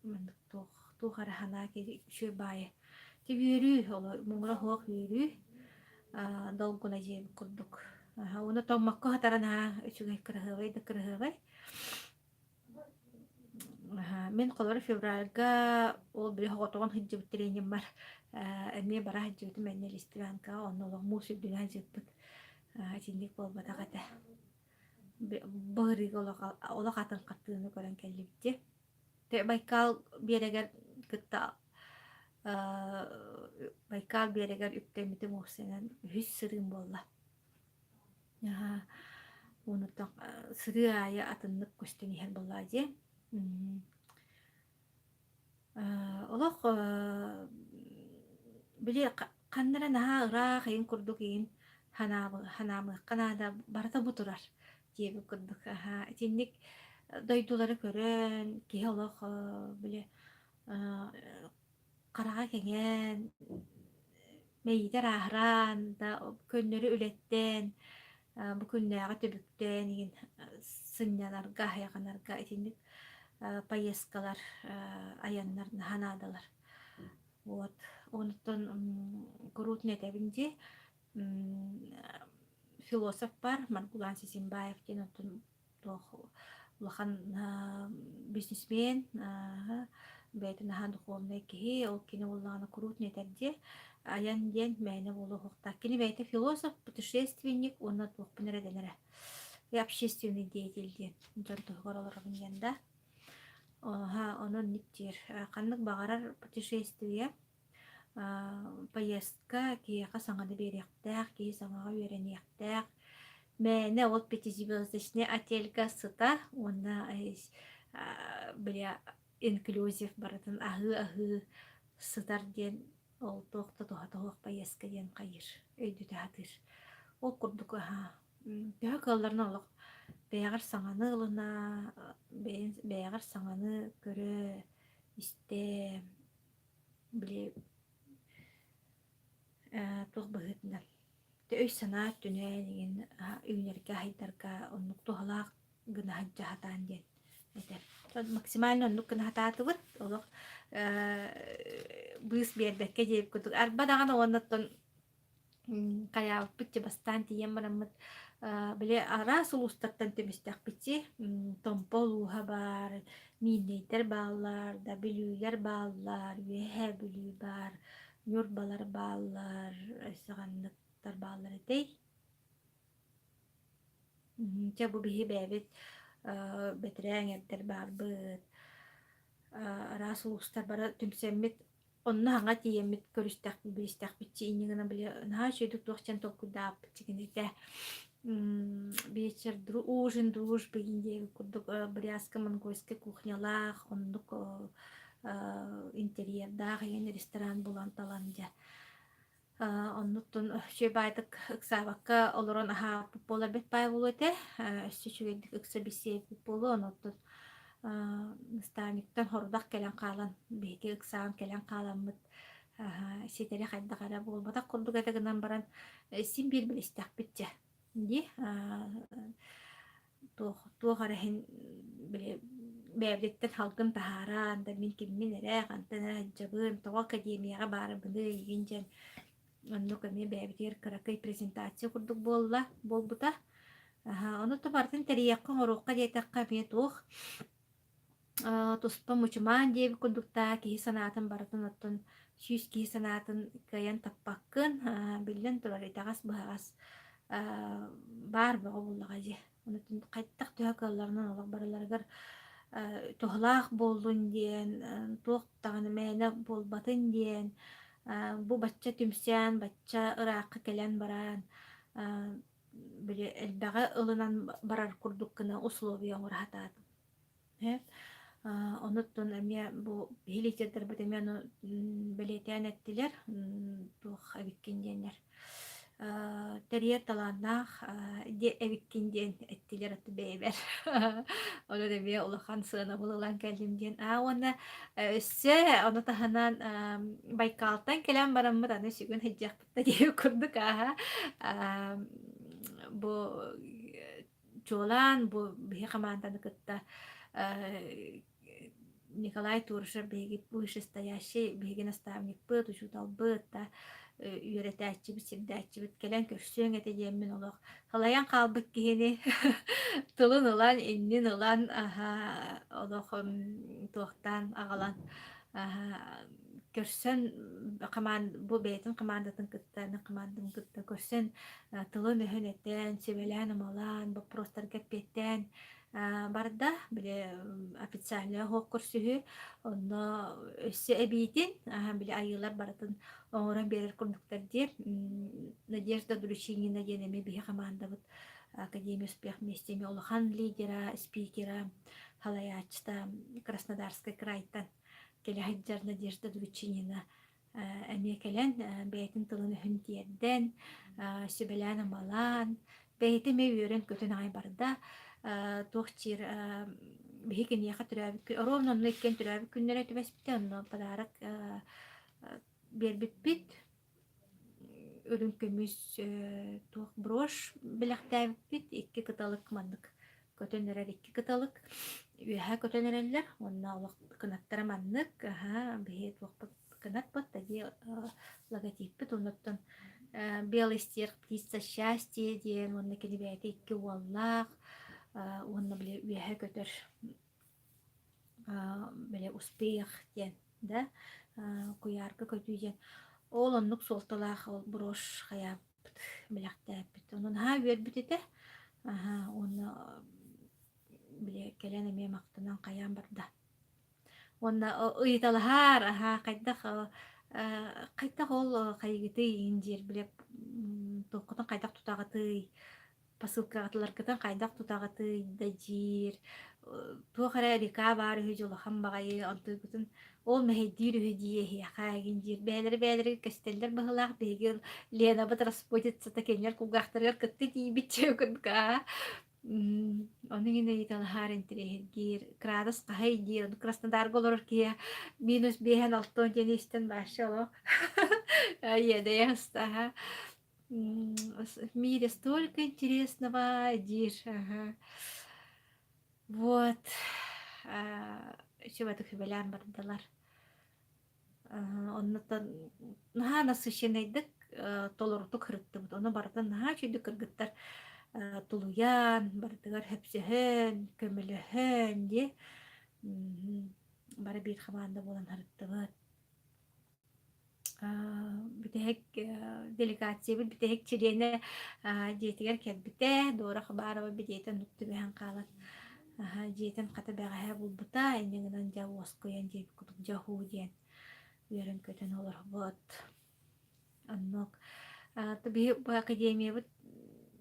S1: маннык туох туох эрэ санаа үчүгэй баайы. Ити үөрүү муҥура суох үөрүү долгуна диэбит курдук. Уонна тоҥмокко сытара наһаа үчүгэй кыраһыабай да кыраһыабай. Мин холобура февральга ол били соҕотоҕун сылдьыбыт тренермар эмиэ бара сылдьыбытым эмиэ Листвянкаҕа онно олох муус үрдүнэн сылдьыппыт. Итинник буолбатах этэ. Быһырыыга олох олох атын хартыынаны көрөн кэллибит дии. Байкал биэрэгэр кытта Байкал биэрэгэр үктэммитим уопсайынан үһүс сырыым буолла. Аһаа уонуттан сырыы аайы атыннык көстөн иһэр буоллаҕа дии. Олох били ханна эрэ наһаа ыраах ыйын курдук иин ханаамыахха наада барыта бу турар диэбит курдук. Аһаа итинник дойдулары көрөн киһи олох били хараҕа кэҥээн, мэйиитэ ырааһыраан да көннөрү үлэттэн, бу күннээҕи түбүктэн игин сынньанарга, аһыйҕанарга итинник поездкалар, айаннар наһаа наадалар. Вот. Онтон куруутун этэбин дии, философ бар Маргулан Сисимбаев диэн оттон туох улахан бизнесмен, бэйэтин наһаа духовнай киһи, ол кини буоллаҕына куруутун этэр дии, айан диэн мээнэ буолуохтаах. Кини бэйэтэ философ, путешественник уонна туохпун эрэ дэнэрэ. И общественный деятель диэн дьон туһугар олоробун диэн да. Онон диир. Ханнык баҕарар путешествие Поездка киһиэхэ саҥаны биэриэхтээх, киһи саҥаҕа үөрэниэхтээх. Мээнэ ол пятизвездочный отельга сыта уонна били инклюзив барытын аһыы-аһыы сытар диэн ол туох да туһата суох поездка диэн хайыыр, өйдөтө сатыыр. Ол курдук аһаа төһө кыалларынан олох бэйэҕэр саҥаны ылына, бэйэҕэр саҥаны көрө, истэ Били туох быһыытынан өй-санаа өттүнэн игин үүнэргэ аһыйдарга оннук туһалаах гына сылдьа сатаан диэн этэр. Максимально оннук гына сатаатыбыт олох быыс биэрбэккэ диэбит курдук арба даҕаны уонна оттон Хайаабыппыт дьэ бастаан тиийэн бараммыт били араас улуустартан түмүстэхпитчи Томпо улууһа баар, Миирнэйдэр бааллар, да Бүлүүлэр бааллар, Үөһээ Бүлүү баар, Ньурбалар бааллар, өссө ханныктар бааллар этэй? Чэ бу биһи бэйэбит бэтэрээ эҥэрдэр баарбыт, араас улуустар бары түмсэммит Онно хаҥа тиийэммит көрүстэхпит, билистэхпитчи инньэ гынан били наһаа үчүгэйдик туох диэн толкуйдаабыппыт кинитэ вечер ужин дружбы диэн курдук бурятско-монгольскай кухнялаах оннук интерьердаах игин ресторан булан талан дьэ Оннуттан үчүгэй баайдык ыксаабакка олорон аһаабыт буолар бэрт баай буолуо этэ. Өссө үчүгэйдик ыкса билсиэбит буолуо. Онуттан наставниктан хорудах кэлэн хаалан, биһиги ыксаан кэлэн хааламмыт ситэри хайдах эрэ буолбатах курдук этэ гынан баран син биир билистэхпит дьэ. Дии туох туох эрэ иһин били бэйэбититтэн салгын таһааран да мин киммин эрэ хантан эрэ сылдьабын тоҕо академияҕа баарбыный игин диэн оннук эмиэ бэйэбитигэр кыракый презентация курдук буолла буолбута ону то барытын тэрийиэххэ оҥоруохха диэтэххэ эмиэ туох туспа мучумаан диэбит курдуктаа киһи санаатын барытын оттон сүүс киһи санаатын кыайан таппаккын биллэн турар итэҕэс-быһаҕас баар бөҕө буоллаҕа дии. Онон хайдах төһө кыалларынан олох барыларыгар туһалаах буоллун диэн, туох даҕаны мээнэ буолбатын диэн, бу бачча түмсэн, бачча ыраахха кэлэн баран, били элбэҕи ылынан барар курдук гына условия оҥоро сатаатым. Онуттан эмиэ бу биһи лидердэрбит эмиэ ону бэлиэтээн эттилэр, туох эбиккин диэннэр. Тэрийэр талааннаах эбиккин диэн эттилэр аты бэйэбэр. Онон эмиэ улахан сыанабыл ылан кэллим диэн. Аа уонна өссө ону таһынан Байкалтан кэлэн бараммыт аны сүгүн сылдьыахпыт да диэбит курдук ааһа бу чуолаан бу биһи хамаанданы кытта Николай Турышев биһиги вышестоящий биһиги наставникпыт, учууталбыт да үөрэтээччибит, сирдээччибит кэлэн көрсүөҥ этэ диэммин олох халайан хаалбыт киһини тылын ылан, иннин ылан олох туохтаан аҕалан көрсөн бу бэйэтин хамаандатын кытта мин хамаандабын кытта көрсөн тылын-өһүн этэн, сүбэлээн-амалаан, боппуруостарга эппиэттээн. барда, били официальнай оһох көрсүһүү. Онно өссө эбиитин били айыылар барытын оҥорон биэрэр курдуктар диир. Надежда Дручинина диэн эмиэ биһи хамаандабыт Академия успех вместе эмиэ улахан лидера, спикера, салайааччыта Краснодарскай крайтан кэлэ сылдьар Надежда Дручинина эмиэ кэлэн бэйэтин тылын-өһүн тиэрдэн, сүбэлээн-амалаан, бэйэтэ эмиэ үөрэн-көтөн аҕай барда. Туох диир биһи киниэхэ төрөөбүт ровно онно иккиэн төрөөбүт күннэрэ түбэспитэ, онно подарок биэрбиппит. Үрүҥ көмүс туох брошь бэлэхтээбиппит, икки кыталык маннык көтөн эрэр икки кыталык үөһэ көтөн эрэллэр уонна олох кынаттара маннык аһа биһи туохпут кынат такие логотиппит оннуттан белый стерх птица счастья диэн уонна кини бэйэтэ икки уоллаах уонна били үөһэ көтөр били успех диэн да куйаарга көтүү диэн ол оннук суолталаах ол брошь хайаабыт бэлэхтээппит онон наһаа үөрбүт этэ аһа уонна били кэлэн эмиэ махтанан хайаан барда Уонна ыйыталаһаар, аһаа, хайдах хайдах ол хайыгытый иин диир, бile туоххутун хайдах тутаҕытый, посылкаҕытыларгытын хайдах тутаҕытый да диир, туох эрэ река баар үһү дьэ улахан баҕайы онтуйгутун ол мэһэйдиир үһү дии эһиэхэ игин диир. Бэйэлэрэ бэйэлэригэр көстөллөр быһыылаах биһиги Ленабыт распутицата кинилэр кулгаахтарыгар кытта тиийбит курдук аа. Ону иҥин ыйыталаһаар интэриэһиргиир, кыраадыс хаһый диир, ону Краснодарга олорор киһи минус биэһэн алтан диэни истэн вообще олох иэдэйэ ыстаһа. В мире столько интересного диир. Ага. Вот. Үчүгэй сүбэлээн бардылар. Оннуттан наһаа насыщеннайдык, толорутук сырыттыбыт. Ону барытын наһаа үчүгэйдик кыргыттар тулуйан, барытыгар сөпсөһөн, көмөлөһөн дии бары биир хамаанда буолан сырыттыбыт. Бүтэһик делегациябыт бүтэһик чилиэнэ дьиэтигэр кэлбитэ. Дора Хабарова дьиэтэ оннук түбэһэн хаалан дьиэтин хата бэҕэһээ булбута, инньэ гынан дьэ уоскуйан диэбит курдук дьэ уһуу диэн үөрэн-көтөн олорбут. Оннук. Биһи бу академиябыт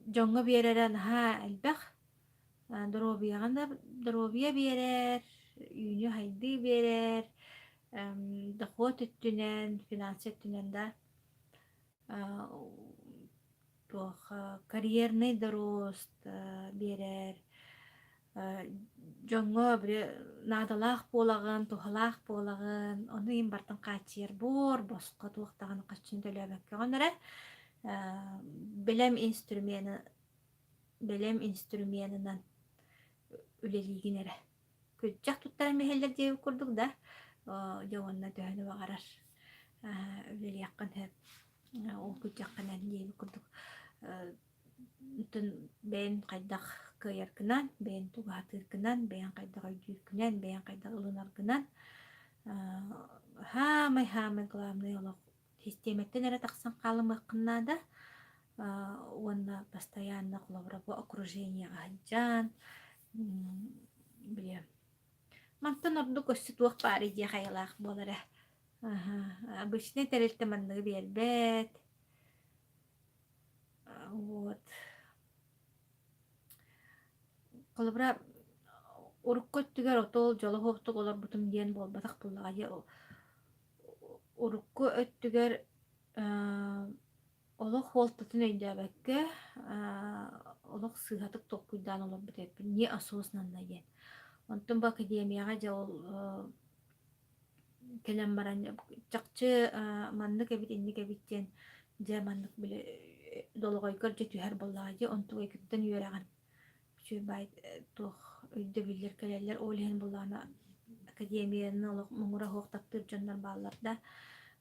S1: дьоҥҥо биэрэрэ наһаа элбэх. Доруобуйаҕа да доруобуйа биэрэр, үүнүү-сайдыы биэрэр, дохуот өттүнэн, финансы өттүнэн да туох карьерный да рост биэрэр, дьоҥҥо били наадалаах буолаҕын, туһалаах буолаҕын, ону иһин барытын хааччыйар буор, босхо туох даҕаны харчыны төлөөбөккөҕүн эрэ бэлэм инструмены бэлэм инструменынан үлэлиигин эрэ. Күрдьэх туттаран иһэллэр диэбит курдук да, дьэ уонна төһөнү баҕарар үлэлиэххин сөп. Ол күрдьэххинэн диэбит курдук бэйэн хайдах кыайаргынан, бэйэн тугу сатыыргынан, бэйэн хайдах өйдүүргүнэн, бэйэн хайдах ылынаргынан саамай-саамай главный олох систиэмэттэн эрэ тахсан хаалымыаххын наада уонна постоянно холобура бу окружениеҕа сылдьан били мантан ордук өссө туох баарый диэх айылаах буолара. Обычнай тэрилтэ манныгы биэрбэт. Вот. Холобура, урукку өттүгэр отол дьоло суохтук олорбутум диэн буолбатах буоллаҕа дии. Урукку өттүгэр олох суолтатын өйдөөбөккө, олох сыыһатык толкуйдаан олорбут эбиппин, неосознанно диэн. Онтон бу академияҕа дьэ ол кэлэн баран чахчы маннык эбит, инник эбит диэн дьэ маннык били долоҕойгор дьэ түһэр буоллаҕа дии, онтугайгыттан үөрэҕин үчүгэй баай туох өйдөбүллэр кэлэллэр, ол иһин буоллаҕына академияны олох муҥура суох таптыыр дьоннор бааллар да,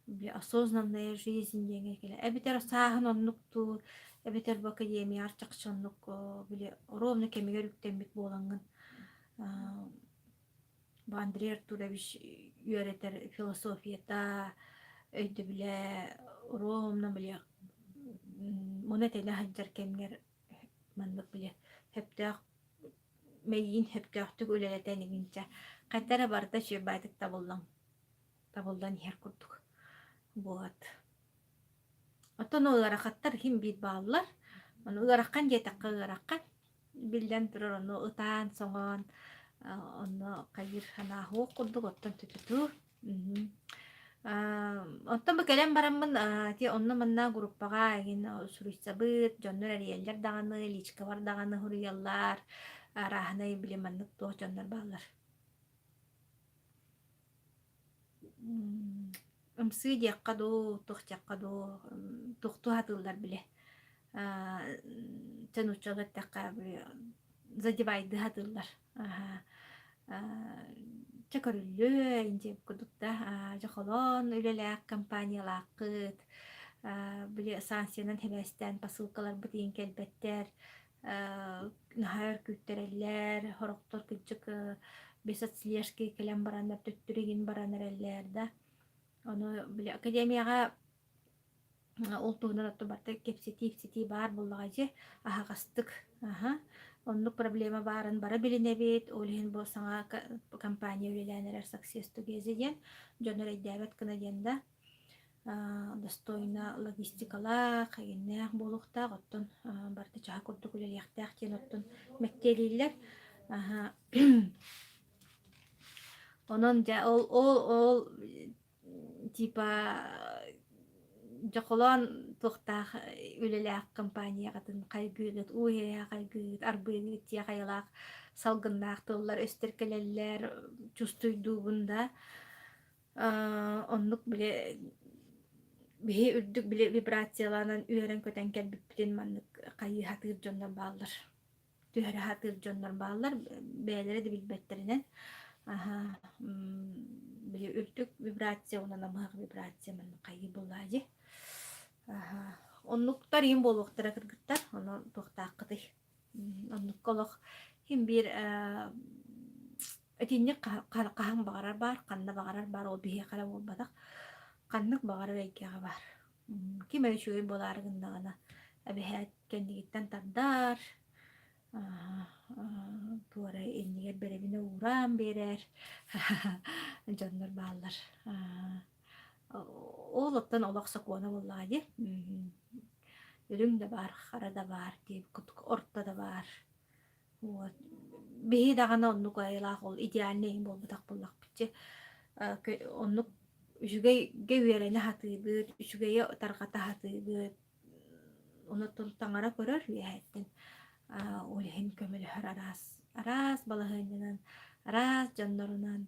S1: били осознанная жизнь диэҥҥэ кэлэ эбэтэр сааһын оннук дуу, эбэтэр бу академияҕар чахчы оннук били ровно кэмигэр үктэммит буолаҥҥын бу Андрей Артурович үөрэтэр философията, өйдөбүлэ ровно били муна тэнэ сылдьар кэмҥэр маннык били сөптөөх мэйиин сөптөөхтүк үлэлэтэн игинчэ хайда эрэ барыта үчүгэйдик табыллан табыллан иһэр курдук буолат. Оттон ол ыарахаттар иһин биир бааллар. Ону ыарахан диэтэххэ ыарахан. Биллэн турар ону ытаан-соҥоон онно хайыыр санаа суох курдук оттон түтүтүү. Оттон бу кэлэн бараммын ити онно-манна группаҕа эҥин суруйсабыт, дьоннор эрийэллэр даҕаны, личкабар даҕаны суруйаллар, арааһынай били маннык туох дьоннор бааллар. Ымсыы диэххэ дуу, туох диэххэ дуу, туохтуу сатыыллар били. Чэ нууччалыы эттэххэ задевайдыы сатыыллар. Чэ көрүллүө инчи курдук да дьэ холоон үлэлээх компаниялааххыт, били санкциянан сибээстээн посылкаларбыт иһин кэлбэттэр, наһаа өр күүттэрэллэр, сорохтор кырдьык без отслежки кэлэн бараннар төттөрү игин баран эрэллэр да. Ону били академияҕа ол туһунан оттон барыта кэпсэтии-ипсэтии баар буоллаҕа дьэ аһаҕастык аһа оннук проблема баарын бары билинэбит ол иһин бу саҥа компания үлэлээн эрэр Success Together диэн дьон эрэйдээбэт гына диэн да достойно логистикалаах эҥиннээх буолуохтаах оттон барыта чаһы курдук үлэлиэхтээх диэн оттон мэктиэлииллэр аһа онон дьэ ол ол ол типа дьохолоон туохтаах үлэлээх компанияҕытын хайгыыгыт, уу иһэ хайгыыгыт, арбыыгыт дьиэ хайалаах салгыннаах тыллар өстөр кэлэллэр, чувствуйдуубун да. Оннук били биһи үрдүк били вибрацияланан үөрэн-көтөн кэлбиппитин маннык хайыы сатыыр дьоннор бааллар. Түһэрэ сатыыр дьоннор бааллар, бэйэлэрэ да билбэттэринэн. Аһа, били үрдүк вибрация уонна намыһах вибрация маннык хайыы буоллаа дии. Аһа, оннуктар иһин буолуохтара кыргыттар, ону туохтааххытый? Оннукка олох син биир итинник хаһан баҕарар баар, ханна баҕарар баар, ол биһиэхэ эрэ буолбатах, ханнык баҕарар эйгэҕэ баар. Ким эрэ үчүгэй буолаары гыннаҕына, эбэһээт кэннигиттэн тардар, туора иннигэр бэрэбинэ уураан биэрэр дьоннор бааллар. Ол оттон олох сокуона буоллаҕа дии. Үрүҥ да баар, хара да баар диэбит курдук орто да баар. Вот. Биһи даҕаны оннук айылаах ол идеальный буолбатах буоллахпыт дьэ. Оннук үчүгэйгэ үөрэнэ сатыыбыт, үчүгэйи тарҕата сатыыбыт. Онуттан таҥара көрөр үөһэттэн ол иһин көмөлөһөр араас араас балаһыанньанан, араас дьоннорунан,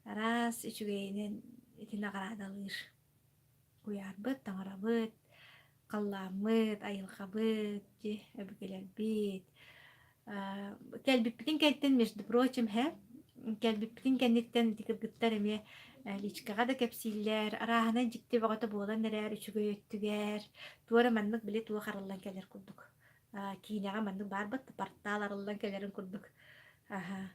S1: араас үчүгэйинэн ити наҕараадалыыр. Куйаарбыт, таҥарабыт, халлааммыт, айылҕабыт, дьи өбүгэлэрбит. Кэлбиппитин кэнниттэн, между прочим, һэ, кэлбиппитин кэнниттэн ити кыргыттар эмиэ личкаҕа да кэпсииллэр, арааһынай дьикти бөҕөтө буолан эрэр үчүгэй өттүгэр, туора маннык били туох арыллан кэлэр курдук. Киинэҕэ маннык баарбыт, портал арыллан кэлэрин курдук. Аһа.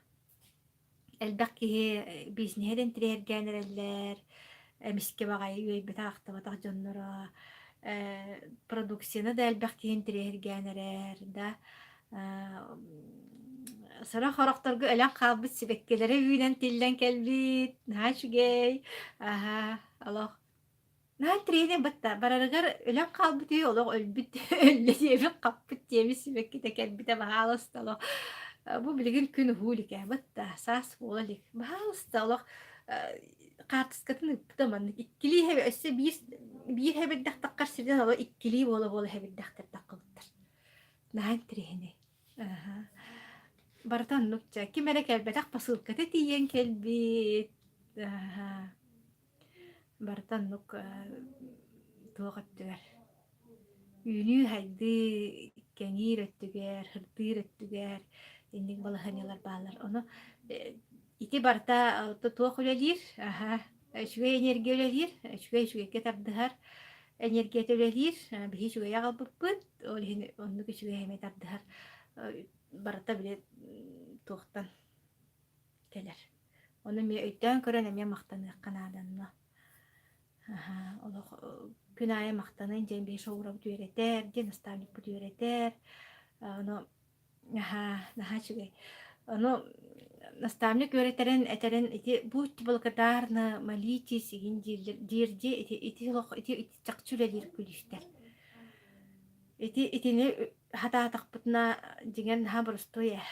S1: Элбэх киһи бизнеһи да интириэһиргээн эрэллэр, эмискэ баҕайы үөйбэтэх-ахтыбатах дьонноро, продукцияны да элбэх киһи интириэһиргээн эрэр да, сорох орохторго өлөн хаалбыт сибэккилэрэ үүнэн тиллэн кэлбит, наһаа үчүгэй, аһа, олох Наһаа интэриэһинэй батта барарыгар өлөн хаалбыт үһү, олох өлбүт өллө диэбит, хаппыт диэбит сибэккитэ кэлбитэ баһаалыста олох бу билигин күн уһуу илик ээ батта саас буола илик баһаалыста олох хаартыскатын ыыппыта маннык иккилии хэбэ өссө биир биир хэбирдэх таххар сирдэн олох иккилии буола буола хэбирдэхтэр таххыбыттар наһаа интэриэһинэй барыта оннук дьэ ким эрэ кэлбэтэх посылката тиийэн кэлбит Барыта оннук туох өттүгэр үүнүү-сайдыы кэҥиир өттүгэр, сырдыыр өттүгэр инник балаһыанньалар бааллар. Ону ити барыта туох үлэлиир? Аһа, үчүгэй энергия үлэлиир, үчүгэй үчүгэйгэ тардыһар энергията үлэлиир. Биһи үчүгэйи аҕалбыппыт, ол иһин оннук үчүгэй эмиэ тардыһар. Барыта били туохтан кэлэр. Ону эмиэ өйдөөн көрөн эмиэ махтаныахха наада онно. Аһаа, олох күн аайы махтанын диэн биһи шоурабыт үөрэтэр, диэн наставникпыт үөрэтэр. Ону наһаа, наһаа үчүгэй. Ону наставник үөрэтэрин этэрин ити будьте благодарны, молитесь игин дииллэр диир дии ити ити олох ити ити чахчы үлэлиир күлүүстэр. Ити итини хатаатахпытына дьиҥэр наһаа боростуой ээ.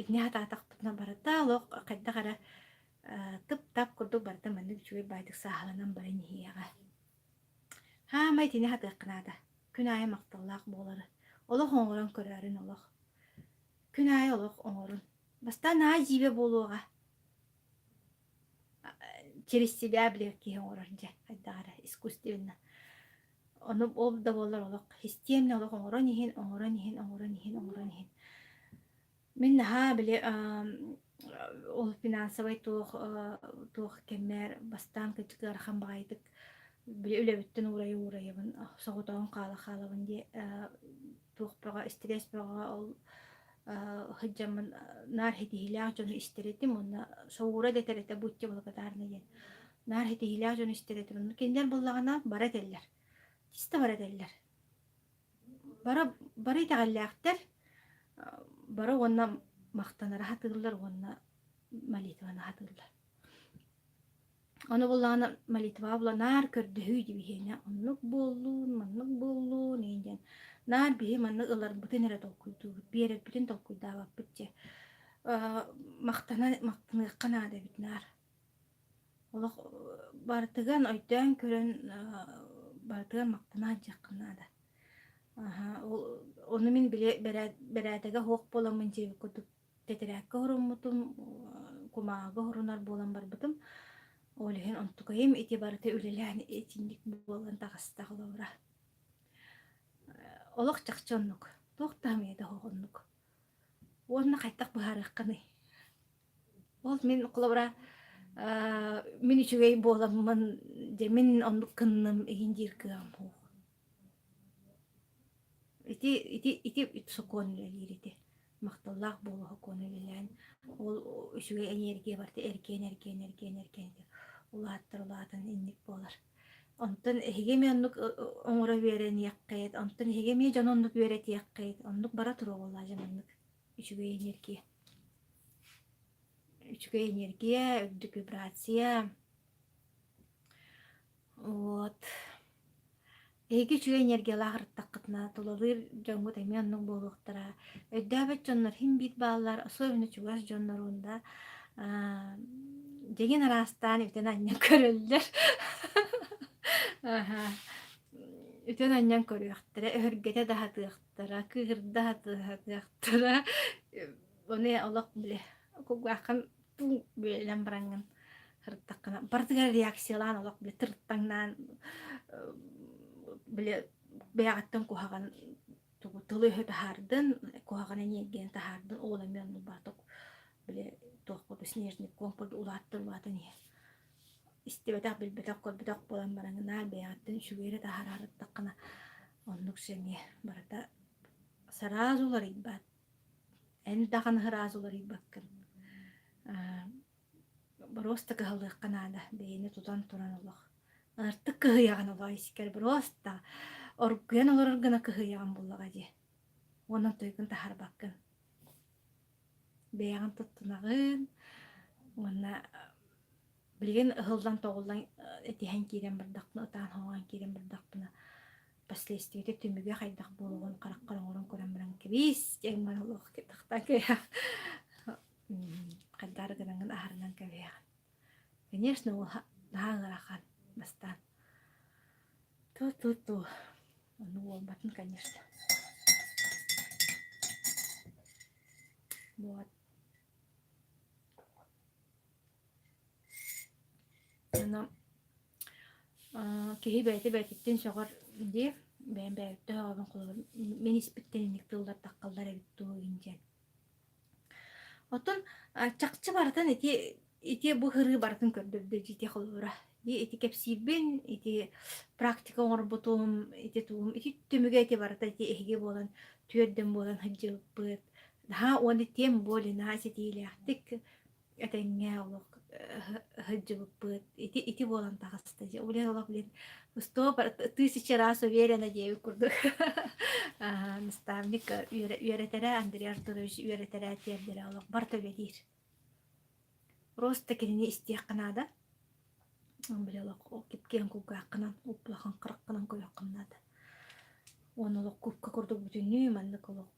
S1: Итини хатаатахпытына барыта олох хайдах эрэ тып-тап курдук барыта маннык үчүгэй баайдык сааһыланан баран иһиэҕэ. Хаамай итини хатыахха наада. Күн аайы махталлаах буолары. Олох оҥорон көрөөрүн олох. Күн аайы олох оҥорун. Бастаан наһаа дьиибэ буолуоҕа. Через себя билэр киһи оҥорор дьэ хайдах эрэ искусственно. Ону ол да буоллар олох систиэмнэ олох оҥорон иһин, оҥорон иһин, оҥорон иһин, оҥорон иһин. Мин наһаа били ол финансовай туох туох кэммэр бастаан кырдьык ыарахан баҕайытык били үлэбиттэн уурайа уурайабын соҕотоҕун хаала хаалабын диэ туох бөҕө стресс бөҕө ол сылдьаммын наар ситиһиилээх дьону истэр этим уонна соҕуура дэтэр этэ будьте благодарны диэн наар ситиһиилээх дьону истэр этим онно кинилэр буоллаҕына бары этэллэр чисто бары этэллэр Бары бары итэҕэллээхтэр, бары уонна махтанара сатыыллар уонна молитваны сатыыллар. Ону буоллаҕына молитваҕа була наар көрдөһүү дибиһиэнэ оннук буоллун, маннык буоллун иин диэн наар биһи маннык ыларбытын эрэ толкуйдуубут, биэрэрбитин толкуйдаабаппыт дьэ. Махтана махтаныахха наада эбит наар. Олох барытыгар өйдөөн көрөн барытыгар махтана сылдьыахха наада. Аһа ол ону мин били бэрээдэгэ суох буоламмын дьиэбит курдук тэтэрээккэ оһоруммутум, кумааҕыга оһорунар буолан барбытым. Ол иһин онтукайым ити барыта үлэлээн итинник буолан таҕыста холобура. Олох чахчы оннук. Туох да сымыйата суох оннук. Уонна хайдах быһаарыаххыный? Ол мин холобура мин үчүгэй буоламмын дьэ мин оннук гынным иһин диир кыаҕым суох. Ити ити ити сокуон үлэлиир ити. Махталлаах буолуу сокуон үлэлээн ол үчүгэй энергия барыта эргийэн эргийэн эргийэн эргийэн улааттар улаатан инник буолар. Онтон эһиги эмиэ оннук оҥоро үөрэниэххит, онтон эһиги эмиэ дьону оннук үөрэтиэххит, оннук бара туруо буоллаа дьэ маннык үчүгэй энергия. Үчүгэй энергия, үрдүк вибрация. Вот. Эһиги үчүгэй энергиялаах ырыттаххытына, тулалыыр дьоҥҥут эмиэ оннук буолуохтара. Өйдөөбөт дьоннор син биир бааллар, особенно чугас дьонноруун да дьиҥин араастаан үтэн анньан көрөллөр. Аха. Үтэн анньан көрүөхтэрэ, өһүргэтэ да сатыахтара, кыыһырда сатыахтара. Ону олох били кулгааххын бүөлэн бараҥҥын сырыттаххына барытыгар реакциялаан олох били тырыттаҥнаан били бэйэҕиттэн куһаҕан тугу тылы-өһү таһаардын, куһаҕан эниэргийэни таһаардын, ол эмиэ оннук бааток били туох курдук снежный ком курдук улааттар улаатан иһэр. Истибэтэх, билбэтэх, көрбөтөх буолан бараҥҥын наар бэйэҕиттэн үчүгэй эрэ таһаарарыттаххына оннук сэниэ барыта сразу уларыйбат. Эн даҕаны сразу уларыйбаккын. Боруоста кыһаллыахха наада, бэйэни тутан туран олох. Артык кыһыйаҕын олоо искэр боруоста оргуйан олорор гына кыһыйаҕын буоллаҕа дии. Уонна тойгун таһаарбаккын. Бэйэҕин туттунаҕын уонна билигин ыһыллан-тоҕуллан этиһэн киирэн бардахпына, ытаан-хоҥоон киирэн бардахпына последствиета түмүгэ хайдах буолуоҕун хараххар оҥорон көрөн баран кэбиис диэн баран олох тахтан кэбиһэх хайдаары гынаҥҥын аһарынан кэбиһэҕин. Конечно, ол наһаа ыарахан бастаан. Ту-ту-ту. Ону буолбатын, конечно. Вот. Аны киһи бэйэтэ бэйэтиттэн сөҕөр дии, бэйэм бэйэбиттэн сөҕөбүн холобур мин испиттэн инник тыллар таххаллар эбит дуу игин диэн. Оттон чахчы барытын ити ити бу һырыы барытын көрдөрдө ити холобура. Ити кэпсиирбин, ити практика оҥорбутум, ити тугум, ити түмүгэ ити барыта ити эһиги буолан түөрдэн буолан сылдьыбыппыт. Наһаа уонна тем более наһаа ситиилээхтик этэҥҥэ олох. сылдьыбыппыт. Ити ити буолан таҕыста дьэ. Блин, олох блин, сто тысяча раз уверена диэбит курдук. Наставник үөрэтэрэ Андрей Артурович үөрэтэрэ тиэрдэрэ олох барыта үлэлиир. Просто кинини истиэххэ наада. Били олох кип-киэҥ кулгааххынан, уп-улахан хараххынан көрүөххүн наада. Уонна олох кубка курдук бүтүннүү маннык олох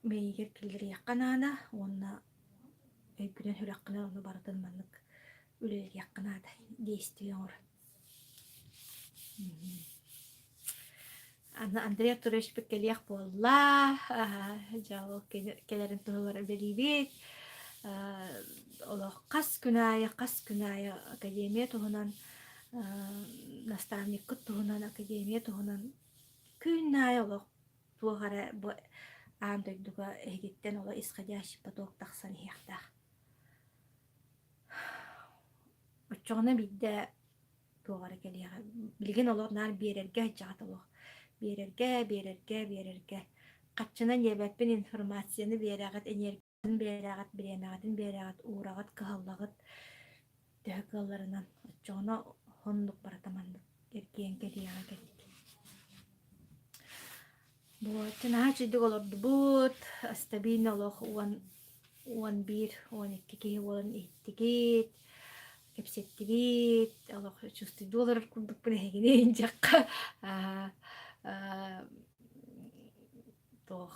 S1: мэйиигэр киллэриэххэ наада уонна өйгүнэн сүрэххинэн ону барытын маннык үлэлэтиэххэ наада действие оҥорон. Аны Андрей Артуровичпыт кэлиэх буолла. Дьэ ол кэлэрин туһугар үлэлиибит. Олох хас күн аайы, хас күн аайы академия туһунан, наставниккыт туһунан, академия туһунан күн аайы олох туох эрэ бу аан дойдуга эһигиттэн олох исходящий поток тахсан иһиэхтээх. Оччоҕуна биирдэ туох эрэ кэлиэҕэ. Билигин олох наар биэрэргэ сылдьаҕыт олох. Биэрэргэ, биэрэргэ, биэрэргэ. Хаччынан диэбэппин информацияны биэрэҕит, энергияны биэрэҕит, бириэмэҕитин биэрэҕит, уураҕыт, кыһаллаҕыт төһө кыалларынан. Оччоҕуна оннук барыта маннык эргийэн кэлиэҕэ кэллик. Вот, наһаа үчүгдүк олордубут, стабильно олох 10, 11, 12 киһи буолан иһиттигит, кэпсэттибит, олох чувствуйдуу олорор курдукпун эһигини иһиндьэххэ туох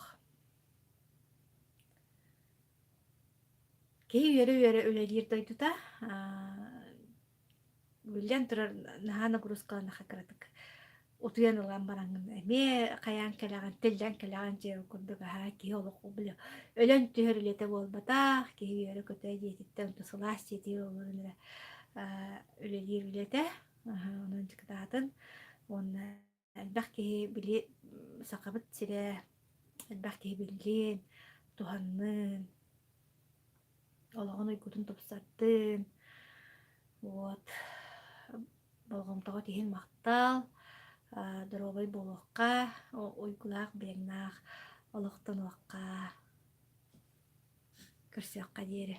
S1: киһи үөрэ-үөрэ үлэлиир дойдута Биллэн турар, наһаа нагрузкаланнахха кыратык утуйан ылан бараҥҥын эмиэ хайаан кэлэҕин, тиллэн кэлэҕин дьиэ курдук аһаа киһи олох били өлөн түһэр үлэтэ буолбатах, киһи үөрэ-көтө дьиэтиттэн онто сылаас дьиэтигэр олорон эрэ үлэлиир үлэтэ онон дьыкытаатын уонна Элбэх киһи били Сахабыт сирэ элбэх киһи биллин, туһаннын, олоҕун уйгутун тупсардын. Вот болҕомтоҕут иһин махтал, доруобай буолуохха, уйгулаах, быйаҥнаах олохтонуохха. Көрсүөххэ диэри.